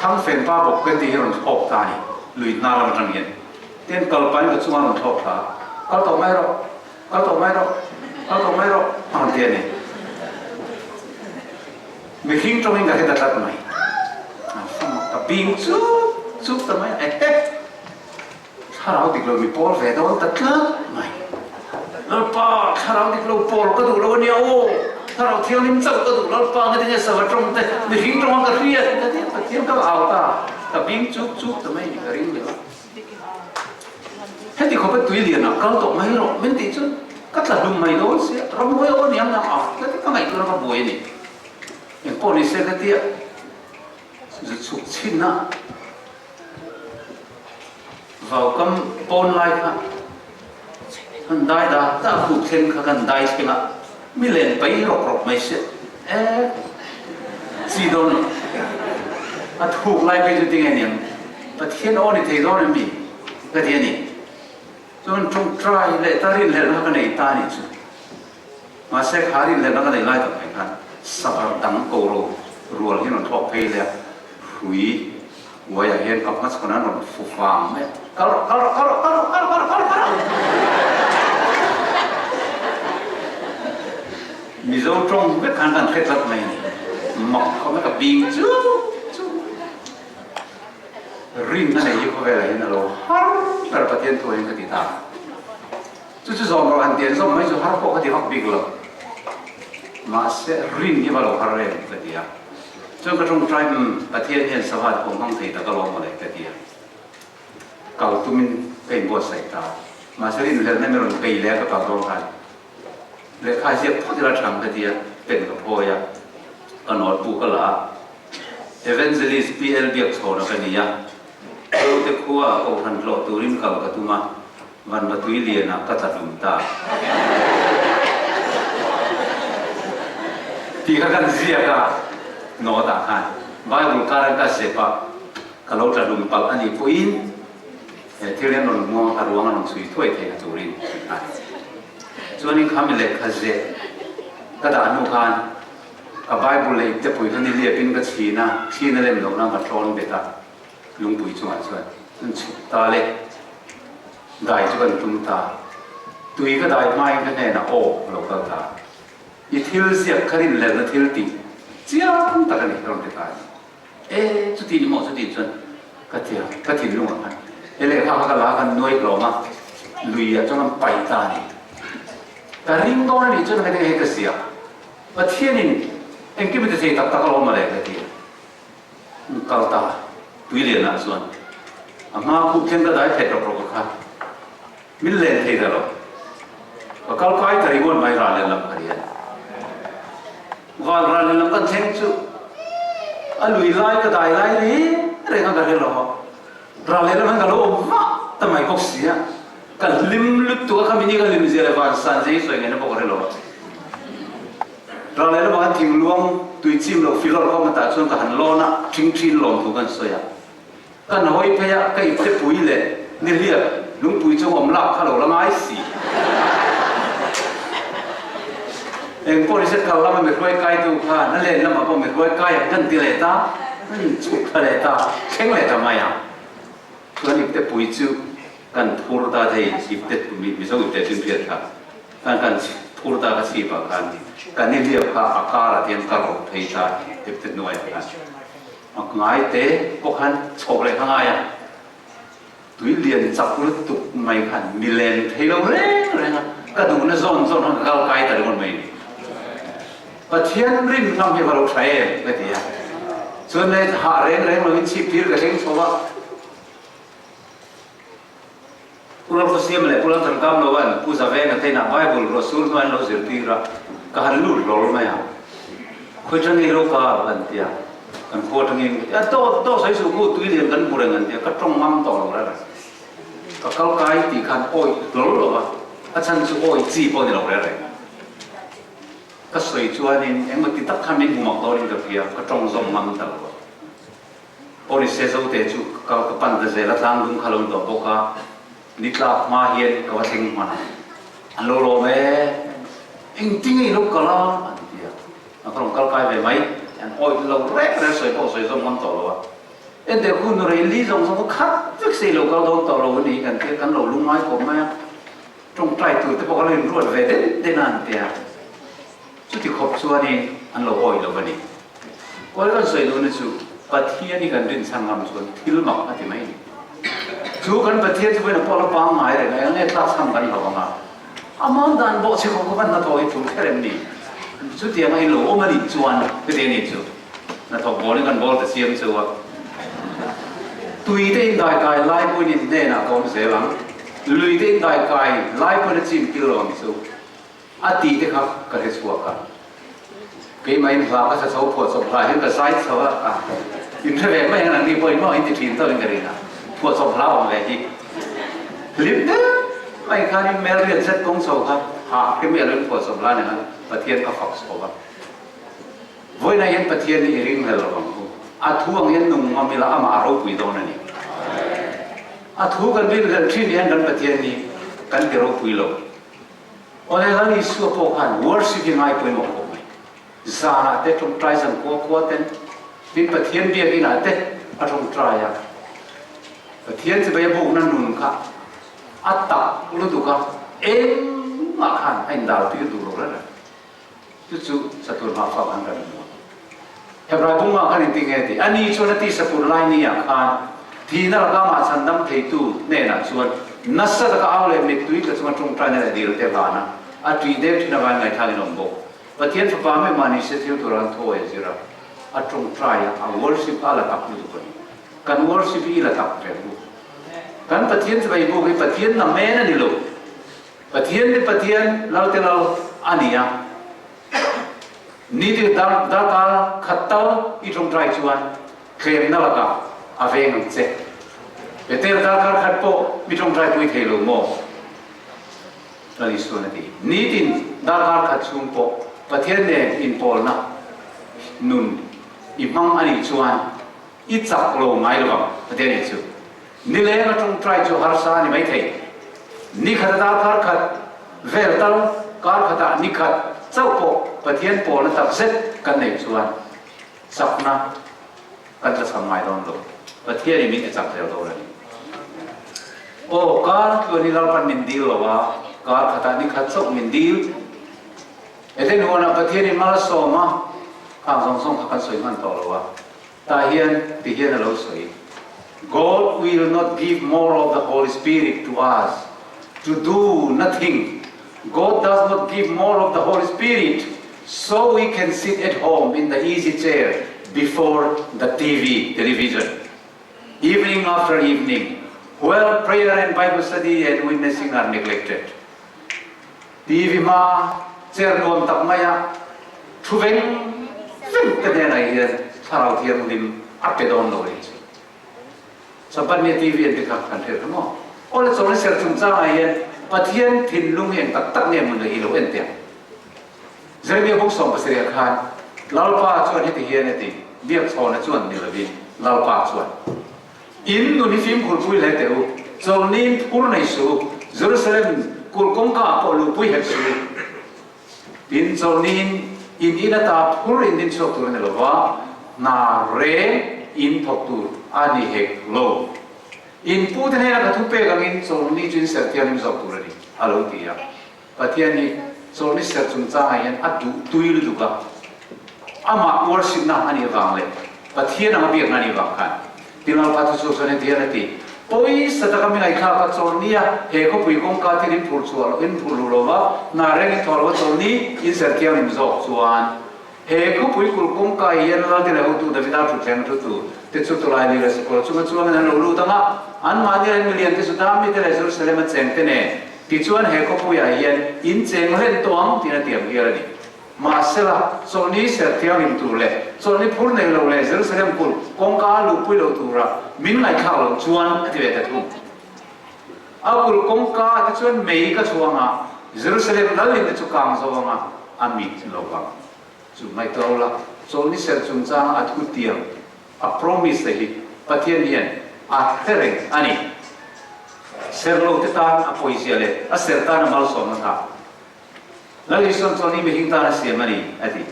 Thangfen pa bawk kan tih hi rawn thlawk ta a ni, lui hna lam atang hian. Tin kal pahin ka chunga rawn thlawk thla a, Kal tawh mai rawh, kal tawh mai rawh, kal tawh mai rawh a rawn ti a ni. Mihring tawngin ka hre ta tlat mai. Ka bing chuk chuk ta mai a, ehe! Thlarau dik lo mi pawl ve dawn ta tlat mai. Lalpa, thlarau dik lo pawl ka duh lo a nia aw. Thlarau thianghlim chauh ka duh Lalpa nga tinge sava tawng te mihring tawng a ka hriat ka ti a, Pathian ka au ta, ka bing chuk chuk ta mai ni ka ring leh a. Heti khawpa tui lian ah kal tawh mai rawh min tih chuan ka tla hlum mai dawn sia, ramhuai aw aniang nang a ka ti ka ngaihtuahna ka buai a ni. Engpawh ni se ka tia zu chhuk chhin a. Vaukam pawn lai kha kan dai da da khup thleng kha kan dai thleng a, mi len pai rawk rawk mai sia e chi dawn lo. A thuk lai phei chu tinge niang Pathian aw ni thei dawn em mi ka ti a ni. Chuan tawngtai leh ta rinhlelhna kha ka nei ta a nih chu. Mahse kha rinhlelhna ka nei lai tak mai khan safar dang ko ro rual hi rawn thlawk phei leh a, hrui uaiah hian ka hmachhawn an rawn fu vang mai a, Kal rawh, kal rawh, kal rawh, kal rawh, kal rawh, kal rawh, kal rawh! Mizo tawng vek khan kan hre tlat mai a ni. Mak khawp mai ka bing chuk chuk. Rinna nei hi khawvelah hian a lo har ber Pathian thu hian ka ti ta. Chu chu zawm rawh han ti an zawm mai chu har pawh ka ti vak bik lo. Mahse rin hi va lo har em ka ti a. Chuan ka tawngtai umm Pathian hian Sabbath pawh hmang thei tak alawm mawle ka ti a. Kal tumin ka inbuatsaih ta. Mahse rin hlelhna mi rawn bei leh a ka kal dawn khan lehkha ziak phawt ila thang ka ti a, pen ka phawi a, ka note bu ka la a. Evangelist PL Biakchhawna ka ni a, Zote khua ah kohhran hlawh turin kal ka tum a, Vanvatui lianah ka tla hlum ta. Tih kha kan ziak a, note ah khan Bible kar an ka zep a, ka lo tla hlum palh a nih pawhin he thil hian rawn hmuang a ruang a rawn chhui thuai theihna turin tih kha a ni. Chuanin kha mi lehkha zeh ka dah hnu khan ka Bible leh iptepui kha niliapin ka chhin a, chhin a lem lohna ka tlawn bet a. Lungpui chungah chuan an chhuk ta le. Dai chu kan tum ta. Tui ka dai hmain ka hnenah aw a lo kal ta. I thil ziak kha rinhlelhna thil tih chiang tak a ni ka rawn ti ta a ni. E, chuti ni maw chuti chuan ka ti a, ka thinlungah khan he lehkha kha ka la kan nuai hlawm a, luiah chuan kan paih ta a ni. Ka ring dawn a nih chuan heti hei ka ziak. Pathianin engkim a ti thei tak tak alawm mawle ka ti a. Kal ta Tuilianah chuan a hma khuh thleng ka dai phet rawk rawk a kha min len thei ta lo. Ka kal kai ta ringawt mai ral lehlam ka ri a. Van ral lehlam kan thleng chu a lui lai ka dai lai reng reng a ka hre lo a. Ral lehlam hian ka lo awm vah ta mai bawk si a. Ka hlim lutuk a kha mini ka hlim zia leh van san zia hi sawi ngaihna pawh ka hre lo a. Ral leh lamah khan thingluang tui chim loh filawr ka awm atah chuan ka han lawn a, thing thin lawm thu kan sawi a. Kan hawi phei a, ka ipte pui leh nihliap lungpui chu awm lak kha lo la ngai si. Eng pawh ni se kal lama mi hruai kaitu khan a len lamah pawh mi hruai kai ang kan ti leh ta, kan chhuk thla leh ta, thleng leh ta mai ang. Chuan ipte pui chu kan phur ta thei, ipte Mizo ipte chu hriat kha. Kan kan phur ta ka chhip ah khan kan i hliap kha a kar ah hian ka rawh phei ta ipte hnuai ah khan a ngai te pawh khan chhawk leh kha ngai a, tui lian chak lutuk mai khan mi len thei lo reng reng a, ka duhna zawn zawn khan ka kal kai ta ringawt mai a ni. Pathian rin ngam hi va lo tha em ka ti a, chuan le hah reng reng lo in chhip tir ka thleng chho a. Pu Lalkhawsiama leh Pu Lalthankam loan Pu Zavenga te inah Bible ruahsur hnuai an lo zirtir a, ka han lut hlawl mai a. Khawi tangei ro ka an ti a, kan khua tangin ka ti a, daw daw sawi suh khu tui lian kan hmu reng an ti a, ka tawng ngam tawh lo reng. Ka kal kai tih khan awih hlawl lo a, a chhan chu awih chi pawh ni lo reng reng. Ka sawi chuanin engmaw ti tak khan min hmu mak dawnin ka hria, ka tawng zawm ngam ta lo a. Pawlise Zote chu ka ka pan ta zel a, tlang dum kha lo ni tawh bawk a, ni tlak hma hian ka va thleng hman a, an lo lawm e. Engtinge i lo kal a? an ti a. A ka rawn kal kai ve mai. An awih lo reng reng sawi pawh sawi zawm ngam tawh lo a. Enteh khu nu rei li zawng zawng kha khat vek se i lo kal dawn tawh lo a ni kan ti a, kan lo lungngai khawp mai a. Tawngtai tur te pawh ka lo inruat ve den den a an ti a. Chuti khawp chuanin an lo awih lo a ni. Kawi kan sawi duhna chu Pathian hi kan rinchhan ngam chuan thil mak a ti mai a ni. Chu kan Pathian chu vawiin a pawh la pangngai reng a, eng nge tlakchham kan lo ang a? Amah dan bawh chhe khawp kha kan hnathawh hi tul kher em ni? Chutianga in lo awm a nih chuan heti a nih chu hnathawk bawlin kan bawl ta chiam chu a. Tui te indai kai lai pawhin in hnenah ka awm zel ang, lui te indai kai lai pawhin a chim kil lo ang chu. A tih te kha ka hre chhuak a, keimahin hla ka sa chho phuahchawp hla hian ka zai chho a, in hre ve mai ang nangni pawhin maw in ti thin tawhin ka rin a, phuahchawp hla awm ve hi hlim deuh mai khanin mel riat zet kawng chho kha hah hrim i alo in phuahchawp hla nen khan Pathian ka fak chho a, vawiinah hian Pathian hi i ringhlel lo ang u, a thu ang hian nung ngam ila amah a ropui dawn a ni. A thu kan rinhlel thin hian kan Pathian hi kan ti ropui lo. Awle Lal Isua pawh khan worship hi ngai pawimawh khawp mai. Zanah te tawngtai zan khua khua ten tin Pathian biakinah te a tawngtai a. Pathian chibai a bukna nun kha a tak lutuk a, engmah khan a indal tir duh lo reng reng. Chu chu satur hma fak an kan hmu a. Hebrai bungah khan engtin nge ti? Ani chuan a ti satur lai niah khan thihna laka amah chhandam theitu hnenah chuan nasa taka au leh mittui tla chunga tawngtaina leh dil te hlan a, a ṭih deuh ṭhin avangin ngaihthlak in awm bawk. Pathian fapa meuh mah ni se thil tura an thawi a zir a, a tawngtai a, a worship a la tak lutuk a ni. Kan worship hi i la tak ve u. Kan Pathian chibai buk hi Pathian namen a ni lo. Pathian ni Pathian Lal te Lal a ni a, ni te darkar khat tal i tawngtai chuan tlemna lakah a veng ang che. Bethel darkar khat pawh mi tawngtai pui thei lo maw? Lal Isuan a ti. Nitin darkar khat chhung pawh Pathian nen inpawlna nun i hmang a nih chuan i chak lo ngai lo ang, Pathian nih chu. Nileng a tawngtai chu harsa a ni maithei. Ni khat a darkar khat vel tal kar khatah ni khat chauh pawh Pathian pawlna tak zet kan neih chuan chakna kan tlachham ngai dawn lo. Pathianin min ti chak zel dawn a ni. Aw, kar tluan hi Lalpan min dil lo a, kar khatah ni khat chauh min dil. Eden huanah Pathianin mal a sawm a, khang zawng zawng kha kan sawi hman tawh lo a. Tah hian ti hian a lo sawi, God will not give more of the Holy Spirit to us to do nothing. God does not give more of the Holy Spirit so we can sit at home in the easy chair before the TV, television, evening after evening while prayer and Bible study and witnessing are neglected. TV hma chair nuam tak maia thu veng veng te hnenah hian Thlarau Thianghlim a pe dawn lo nih chu. Sabbath nia TV an ti kha kan hriat kha maw? Aw le chawlhni ser chungchangah hian Pathian thinlung hi eng tak tak nge maw le i lo en teh ang. Jeremia buk 70 ah khan Lalpa chuan heti hian a ti, Biakchhawna chuan ni lovin Lalpa chuan. In nun hi fimkhur pui hle teh u, chawlhniin phur nei suh u, Jerusalem kulh kawngka ah pawh luhpui hek suh u. Tin, chawlhniin in in ata phur in din chhuak tur a ni lo va, hna reng in thawk tur a ni hek lo. In pute hnena ka thupek angin chawlhni chu in serh thianghlim zawk tur a ni, a lo ti a. Pathian hi chawlhni serh chungchangah hian a duh tui lutuk a, amah worship-na a nih avang leh Pathian anga biakna a nih avang khan Tingalpa chu chu chuan heti hian a ti, Pawisa taka mi ngaihthlak a chawlhni a, he khawpui kawngka thil in phurh chhuah loh, in phurh luh lo va, hna reng in thawh lo a chawlhni in serh thianghlim zawk chuan he khawpui kulh kawngka hian Lalte leh hotu Davida thutthleng thu tur te chu tawlai leh sakawr chunga chuangin an lo lut ang a, anmahni leh milian te chu Dami te leh Jerusalem a cheng te nen Tichuan he khawpuiah hian in cheng hlen tawh ang tiin a tiam hial a ni. Mahsela, chawlhni serh thianghlim tur leh chawlhni phur nei lo leh Jerusalem kulh kawngka a luhpui lo tura min ngaihthlak loh chuan a ti ve ta thung. A kulh kawngka ah te chuan mei ka chhuang a, Jerusalem lal in te chu kang zo anga a mit lo vang. Chu ngaihtuah ula, chawlhni serh chungchanga a thu tiam, a promise te hi Pathian hian a hre reng a ni. Serh lo te tan a pawizia leh a serh tan a malsawmna kha. Lal Isuan chuan i mihring tan a siam a ni, a ti.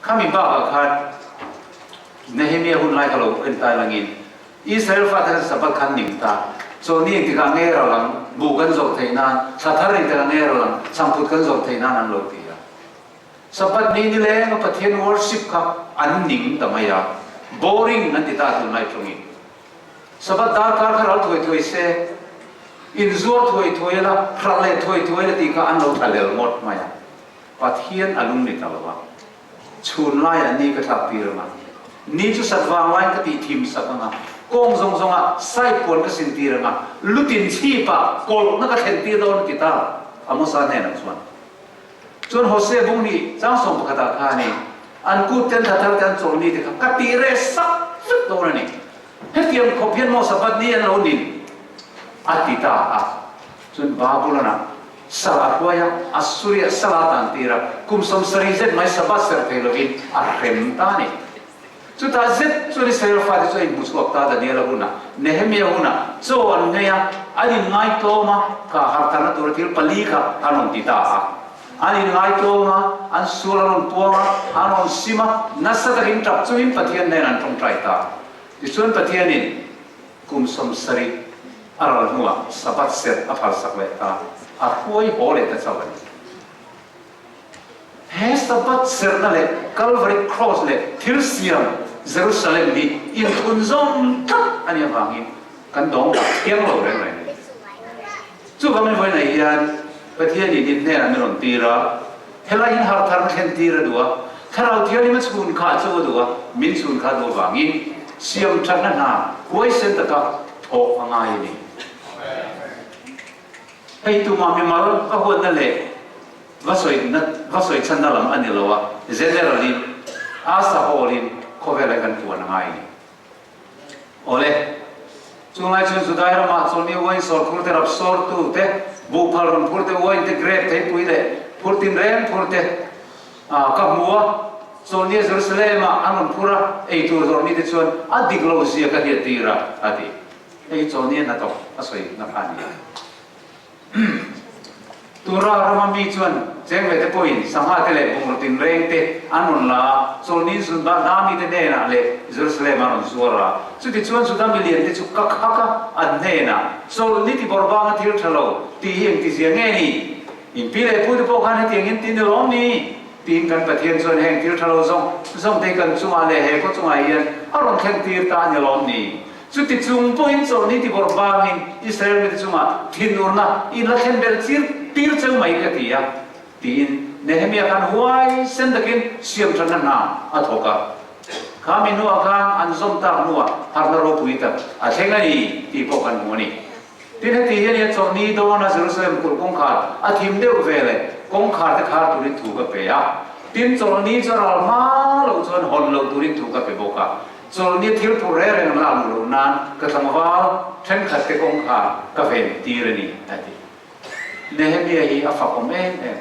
Khami bakah khan Nehemia hun lai ka lo en tai langin Israel fate khan Sabbath khan ning ta. Chawlhni engtikah nge ral ang, buh kan zawh theih nan, thla thar engtikah nge ral ang, chhangphut kan zawh theih nan an lo ti a. Sabbath ni nileng a Pathian worship kha an ning ta mai a, boring an ti ta tunlai tawngin. Sabbath darkar kha ral thuai thuai se, inzuar thuai thuai la, hralh leh thuai thuai la tih kha an lo thlahlel ngawt mai a. Pathian a lung ni ta lo a. Chhun laiah ni ka thlak tir ang a, ni chu sat vang laiin ka tih thim sak ang a, kawng zawng zawngah side puan ka sin tir ang a, lutin chhipah kawlhna ka thlen tir dawn a ti ta Amosa hnenah chuan. Chuan Hosea bung nih chang 11ah khanin an kut ten thla thar te an chawlh ni te kha ka tih reh sak vek dawn a ni. Hetiang khawp hian maw Sabbath ni an lo nin? a ti ta a. Chuan Babulon-ah sal a hruai a, Assuria sal a tan tir a, kum 70 zet mai Sabbath serh thei lovin a hrem ta a ni. Chutah zet chuan Israel fate chu a inhmu chhuak ta Daniela hunah, Nehemia hunah chaw an nghei a, an inngaihtlawm a, kha hartharna tura thil pali kha an rawn ti ta a. An inngaihtlawm a, an sual an rawn puang a, an rawn sim a, nasa takin tap chungin Pathian hnenah an tawngtai ta. Tichuan Pathianin kum 70 a ral hnuah Sabbath serh a phalsak leh ta, a hruai haw leh ta chauh a ni. He Sabbath serhna leh Calvary Cross leh thil siam Jerusalem hi inthun zawm tlat a nih avangin kan dawng tak thiang lo reng reng a ni. Chuvangin vawiinah hian Pathianin in hnenah min rawn tir a, helai in harh tharna thlen tir a duh a, Thlarau Thianghlim a chhun khah chu a duh a, min chhun khah duh avangin siam thatna hna huaisen taka thawh a ngai a ni. Hei tumah mimal va huatna leh va sawi va sawi chhanna lam a ni lo a, general in a sahawlin khawvelah kan puan a ngai a ni. Awle, chunglai chuan Judai ramah chawlhni uain sawrkhur te, rap sawrtu te, buhphal rawn phur te, uain te, grape theipui leh phur tinreng phur te ka hmu a, chawlhnia Jerusalem-ah an rawn phur a, eitur zawrh mite chuan a dik lo zia ka hriat tir a, a ti. Hei hi chawlhnia hnathawk a sawi na kha a ni a. Tura rama mi chuan cheng ve te pawhin sangha te leh bungraw tinreng te an rawn la a, chawlhni Juda mite hnenah leh Jerusalem an rawn zuar a. Chutichuan Juda milian te chu ka khak a, an hnenah, Chawlhni ti bawrh vanga thil tha lo tih hi engtizia nge ni? In pi leh pu te pawh khan hetiang in ti ni lawm ni? Tiin kan Pathian chuan heng thil tha lo zawng zawng te hi kan chungah leh he khaw chungah hian a rawn thlen tir ta a ni lawm ni? Chuti chung pawhin chawlhni ti bawrh vangin Israel mite chungah thinurna in la thlen belh chir tir cheu mai ka ti a, tiin Nehemia khan huaisen takin siamthatna hna a thawk a. Kha mi hnuah khan an zawm tak hnuah harhna ropui tak a thleng a ni tih pawh kan hmu a ni. Tin, heti hian i a chawlhni dawna Jerusalem kulh kawngkhar a thim deuh ve leh kawngkhar te khar turin thu ka pe a. Tin, chawlhni chu a ral hma loh chuan hawn loh turin thu ka pe bawk a. Chawlhni thil phur reng reng an lak luh loh nan ka tlangval thenkhat te kawngkhar ka ven tir a ni, a ti. Nehemia hi a fakawm em em.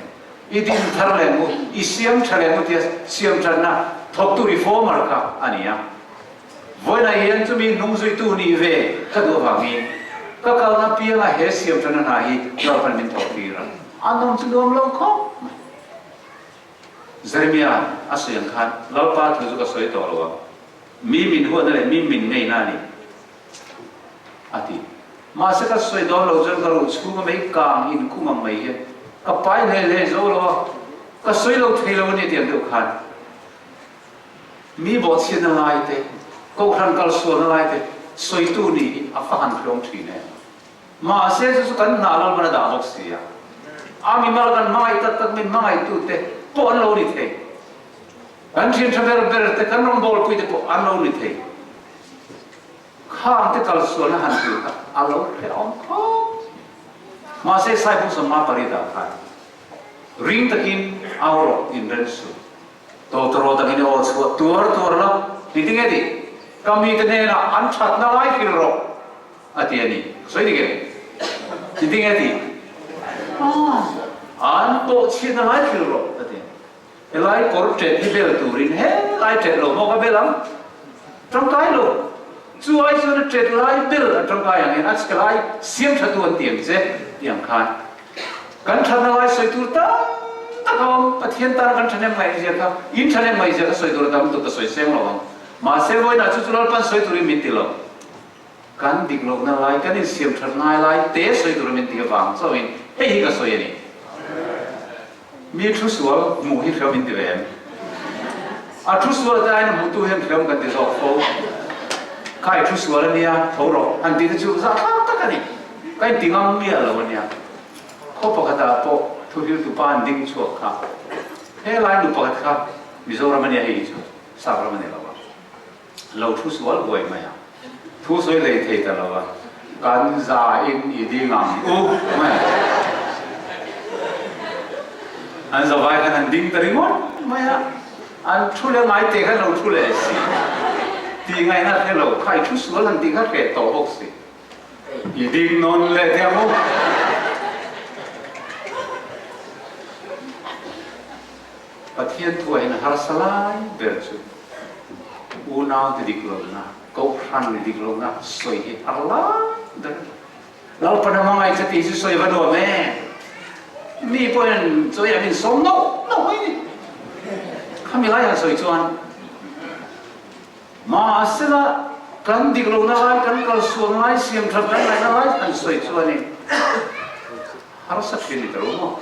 I din thar leh mu, i siam tha leh mu tia siam thatna thawktu reformer kha a ni a. Vawiinah hian chumi hnungzuitu nih ve ka duh avangin ka kalna pianga he siam thatna hna hi Lalpan min thawk tir a, a nawm chu nuam lo khawp mai. Jeremia a sawi ang khan, Lalpa thu chu ka sawi tawh lo ang, mi min huatna leh mi min ngeina a ni, a ti. Mahse ka sawi dawn lo chuan ka ruh chhunga mei kang inkhum ang mai hian ka pai hle hle zo lo a, ka sawi lo thei lo a ni tiang deuh khan mi bawhchhiatna lai te, kohhran kalsualna lai te sawitu nih hi a fa han hlawm thin em? Mahse chu chu kan hnah Lalpan a dah bawk si a, a mimal kan hmangaih tak tak min hmangaihtute pawh an lo ni thei. Kan thian tha ber ber te, kan rawngbawlpui te pawh an lo ni thei. Khang te kalsualna han tir kha a lo hrehawm khawp. Mahse Saipung 58 ah khan ring takin au rawh inren suh. Tawtawraw takin i aw chhuah tuar tuar la, engtin nge tih? Ka mite hnenah an thatna lai hrilh rawh. A ti a ni. Ka sawi dik em? Engtin nge a tih? An pawh chhiatna lai hrilh rawh a ti. Helai kawr ṭet hi bel turin helai ṭet lo maw ka bel ang? Ṭangkai lo. Chu ai chuan a ṭet lai bel a ṭangkai ang hian a chhe lai siam ṭha tu an ti ang che ti ang khan kan ṭhatna lai sawi tur tam tak. tak a awm. Pathian tana kan thahnem ngaihzia kha, in thahnem ngaihzia kha sawi tur a tam lutuk ka sawi seng lo ang. Mahse vawiinah chu chu Lalpan sawi turin min ti lo. Kan dik lohna lai, kan insiam that ngai lai te sawi tura min ti avang chauhin hei hi ka sawi a ni. Mi thu sual hmuh hi hreawm in ti ve em? A thu sual te aiin a hmuhtu hian hreawm kan ti zawk fo. Kha i thu sual a nia, tho rawh han tih te chu zahthlak tak a ni. Ka inti ngam miah lo a nia. Khaw pakhatah pawh thuhriltu pa an ding chhuak kha. Helai nu pakhat kha Mizoram a nia hei hi chu Sap ram a ni lo a. Lo thu sual buai mai a, thu sawi lei thei ta lo a, kan za in i ding ang u mai a. An zavai khan an ding ta ringawt mai a, an thu leh ngai te khan lo thu leh si, tih ngaihna hre lo, kha i thu sual han tih kha hreh tawh bawk si. I ding nawn leh teh ang u. Pathian thuah hian harsa lai ber chu unaute dik lohna, kohhran dik lohna sawi hi har lai ber a ni. Lalpan a hmangaih che tih chu sawi va nuam e. Mi pawhin chawi an insawm nauh nauh mai ni. Khami lai han sawi chuan mahsela kan dik lohna lai, kan kalsual lai, siamthat kan ngaihna lai han sawi chuanin harsa thin ni ta lo maw?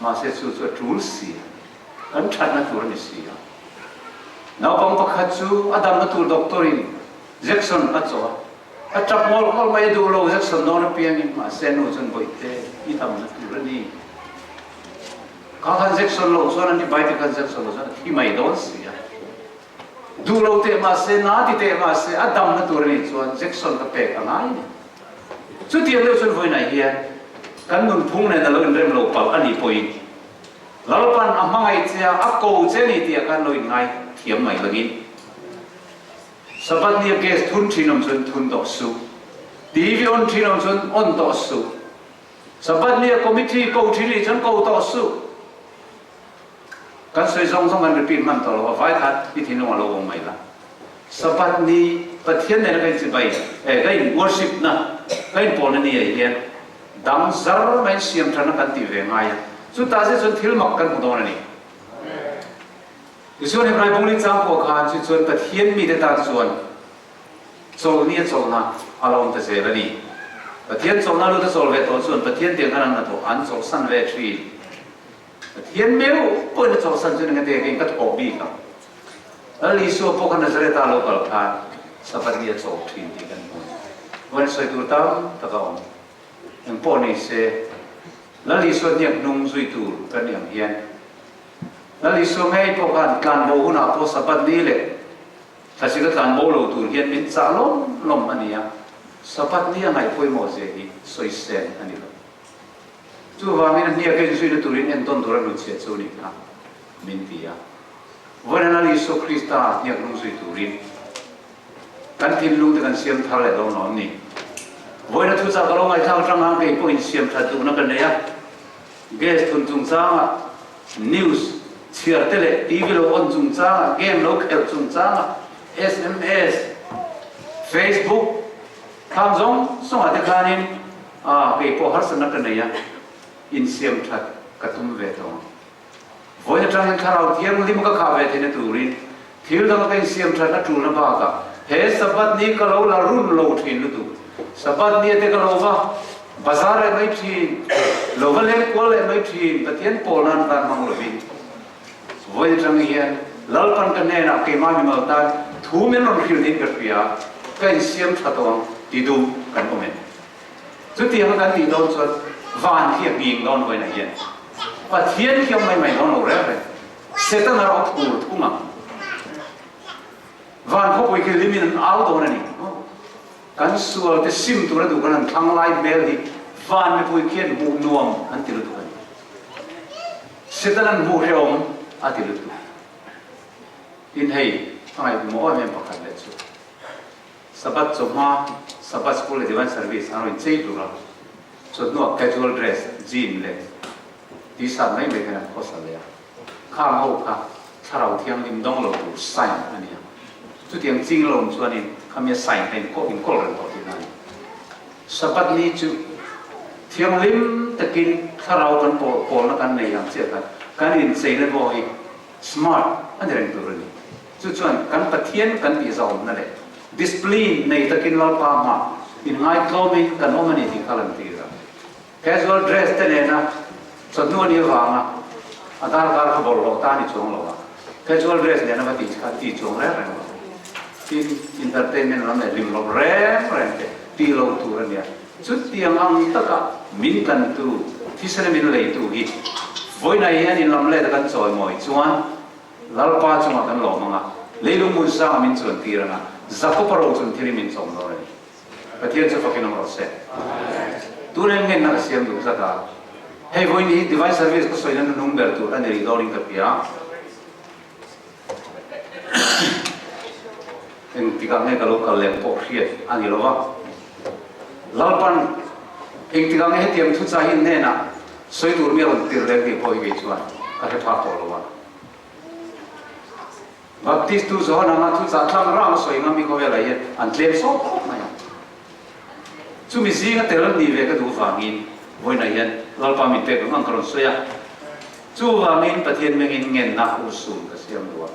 Mahse chu chu a tul si a, kan thatna tur a ni si a. Naupang pakhat chu a damna tur doctor in Jackson a chawh a, a tap ngawlh ngawlh mai a duh lo Jackson dawn apiangin mahse nu chuan Bawihte i damna tur a ni. Kha khan Jackson loh chuan antibiotic khan Jackson loh chuan a thi mai dawn si a. Duh lo teh mahse, na ti teh mahse a damna tur a nih chuan Jackson ka pek a ngai a ni. Chutiang deuh chuan vawiinah hian kan nunphung nen a lo inrem lo palh a nih pawhin Lalpan a hmangaih che a, a ko che a ni tih ah khan lo inngai thiam mai langin Sabbath nia gas thun thin awm chuan thun tawh suh, TV on thin awm chuan on tawh suh, Sabbath nia committee ko thin nih chuan ko tawh suh. Kan sawi zawng zawng kan repeat hman tawh lo a, vai khan i thinlung a lo awm mai la. Sabbath ni Pathian nena ka inchibai eh ka in worship na ka inpawlna ni ah hian dang zar mai siam thatna kan tih ve ngai a, chutah zet chuan thil mak kan hmu dawn a ni. Tichuan Hebrai bungli chang pawh khan chu chuan Pathian mite tan chuan chawlhni a chawlhna a lo awm ta zel a ni. Pathian chawlhna lut a chawl ve tawh chuan Pathian tiang khan an hnathawh an chawlhsan ve thin. Pathian meuh pawhin a chawlhsan chu engate keiin ka thawh bik ang. Lal Isua pawh kha Nazareth-a a lo kal khan Sabbath ni a chawl thin tih kan hmu. Vawiin sawi tur tam tak a awm. Eng pawh ni se, Lal Isua hniak hnung zui tur kan nih ang hian Lal Isua ngei pawh khan tlanbo hunah pawh Sabbath ni leh thlasik a tlanbo lo tur hian min chah lawm lawm a ni a, Sabbath ni a ngaih pawimawh zia hi sawisel a ni lo. Chuvangin a hniak a inzuina turin entawn tur a hnutchhiah chu nih kha min ti a. Vawiin Lal Isua Krista hniak hnung zui turin kan thinlung te kan siam thar leh dawn lo ni. Vawiin a thuchah ka lo ngaihthlak atang khan kei pawh insiam that duhna ka nei a. Gas thun chungchangah news chhiar te leh TV lo on chungchangah game lo khelh chungchangah sms, Facebook Khang zawng zawngah te khanin ah kei pawh harsatna ka nei a, insiam that ka tum ve tawh ang. Vawiin atang hian Thlarau Thianghlim ka khah ve theihna turin thil danga ka insiam that a tulna bakah he Sabbath ni ka lo la run lo thin lutuk. Sabbath ni ate ka lo va bazar leh mai thin, lo va leng kual leh mai thin, Pathian pawl nan tan hmang lovin. Vawiin atang hian Lalpan ka hnenah keimah mimal tan thu min rawn hrilh niin ka hria, ka insiam tha tawh ang ti duh kan awm em? Chutianga kan tih dawn chuan van khi a nghing dawn vawiinah hian Pathian khi a awm mai mai dawn lo reng reng, Setana erawh a phur thung ang. Van khawpui khi hlimin an au dawn a ni. Kan sual te sim tura duh kan han thlang lai hmel hi van mipui khian hmuh nuam an ti lutuk a ni. Satan an hmuh hrehawm a ti lutuk. Tin hei a ngaihmawh em em pakhat leh chu Sabbath chawhma Sabbath School leh Divine Service an rawn chei tur a, chawhnuah casual dress, jean leh t-shirt mai mai khan an khawsa leh a. Khang ho kha Thlarau Thianghlim dawng lo tur sign a ni a. Chutiang ching lo awm chuanin khamia sign kha inkawl reng tawh tihna a ni. Sabbath ni chu thianghlim takin. Thlarau kan pawlna kan nei ang chiah khan kan incheina pawh hi smart a ni reng tur a ni. Chu chuan kan Pathian kan tih zahawmna leh discipline nei takin Lalpa hma inngaithlawmin kan awm a ni tih kha lan tir a. Casual dress te nena chawhnu a nih avanga a darkar kha bawlhhlawh ta a ni chuang lo a, casual dress nena va tih kha ti chuang reng reng lo. Tin, entertainment lam leh hlimhlawp reng reng te tih loh tur a nia. Chutiang ang taka min tlantu, thisena min leitu hi vawiinah hian inlam let a kan chawimawi chuan Lalpa chungah kan lawm ang a, leilung hmun sangah min chuan tir ang a, Jakob-a ro chun thilin min chawm dawn a ni. Pathian chu fakin awm rawh se. Tuna in ngenna ka siam duh tlat a, hei vawiin hi Divine Service ka sawina nunung ber tur a ni rih dawnin ka hria. Engtikah nge ka lo kal lem pawh hriat a ni lo va. Lalpan engtikah nge hetiang thuchah hi hnenah sawi tur mi a rawn tir lem tih pawh hi kei chuan ka hre phak tawh lo va. Baptist tu John anga thuchah tlang rang a sawi ngam hi khawvelah hian an tlem sawt khawp mai a. Chumi zinga tel ni ve ka duh vangin vawiinah hian Lalpa min pek ang ang ka rawn sawi a. Chuvangin Pathian mengin ngenna urhsun ka siam duh a.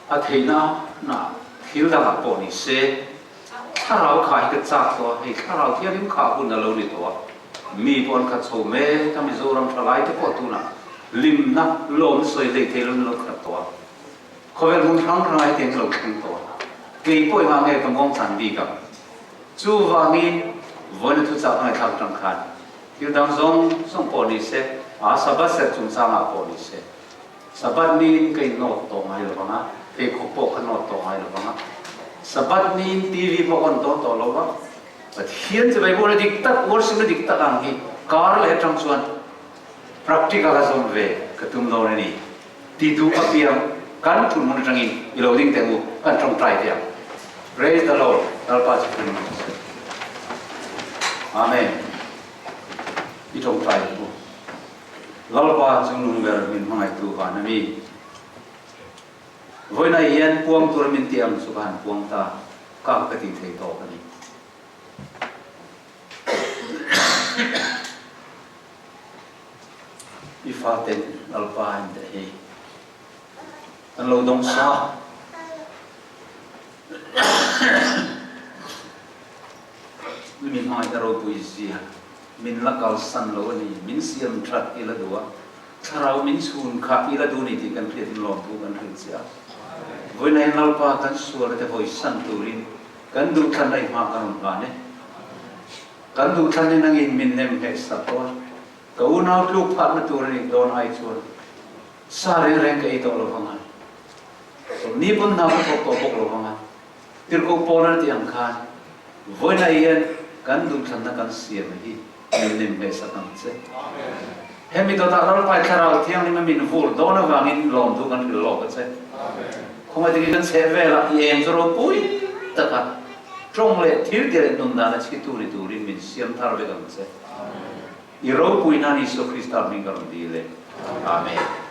A theihna na thil dangah pawh ni se, thlarau kha hi ka chak tawh a, hei thlarau thianghlim kha hun a lo ni tawh a, mi pawh an khat chho mek a, Mizoram thalai te pawh tunah hlimna lawm sawi hlei thei lo in lo khat tawh a, khawvel hmun hrang hrangah hetiang hi lo thleng tawh a, kei pawh engah nge ka muang chan bik ang? Chuvangin vawiina thuchah ka ngaihthlak atang khan Thil dang zawng zawng pawh ni se, a Sabbath serh chungchangah pawh ni se, Sabbath niin ka innawt tawh ngai lo vang a, pheikhawk pawh ka nawt tawh ngai lo vang a, Sabbath niin TV pawh ka on tawh tawh lo va, Pathian chu Bible-a dik tak, worship-na dik tak ang hi kar leh atang chuan practical a zawm ve ka tum dawn a ni. Ti duh apiang kan thun hmun atangin i lo ding teh u, kan tawngtai teh ang. Praise the Lord, Lalpa chu hlim rawh se. Amen. I tawngtai ang u. Lalpa chu nung ber min hmangaihtu van a mi. Vawiinah hian puang tura min tih ang chu ka han puang ta, ka ka ti thei tawk a ni. I faten Lalpa in teh hi kan lo dawng sa. I mi hmangaih ropui zia min la kalsan lo a ni, min siam that i la duh a, thlarau min chhun kha i la duh ni tih kan hriat in lawmthu kan hrilh che a. Vawiin ah hian Lalpa kan sualna te hawisan turin kan duhthlanna i hma kan rawn hlan e. Kan duhthlan in angin min nem hleh sak aw. Ka unau tluk phatna tur a nih dawn ai chuan sa reng reng ka ei tawh lo vang a, sawmni pawn hna ka thawk tawh bawk lo vang a, tirhkoh pawn an tih ang khan vawiinah hian kan duhthlanna kan siam hi min nem hleh sak ang che. Hemi dawtah Lalpai Thlarau Thianghlima min vur dawn avangin lawmthu kan hrilh lawk a che. Khawngaih takin kan chheh velah i eng chu ropui taka tawng leh thil ti leh nun dana chhitu ni turin min siam thar vek ang che. I ropui nan Isua Krista hming ka rawn dil e. Amen.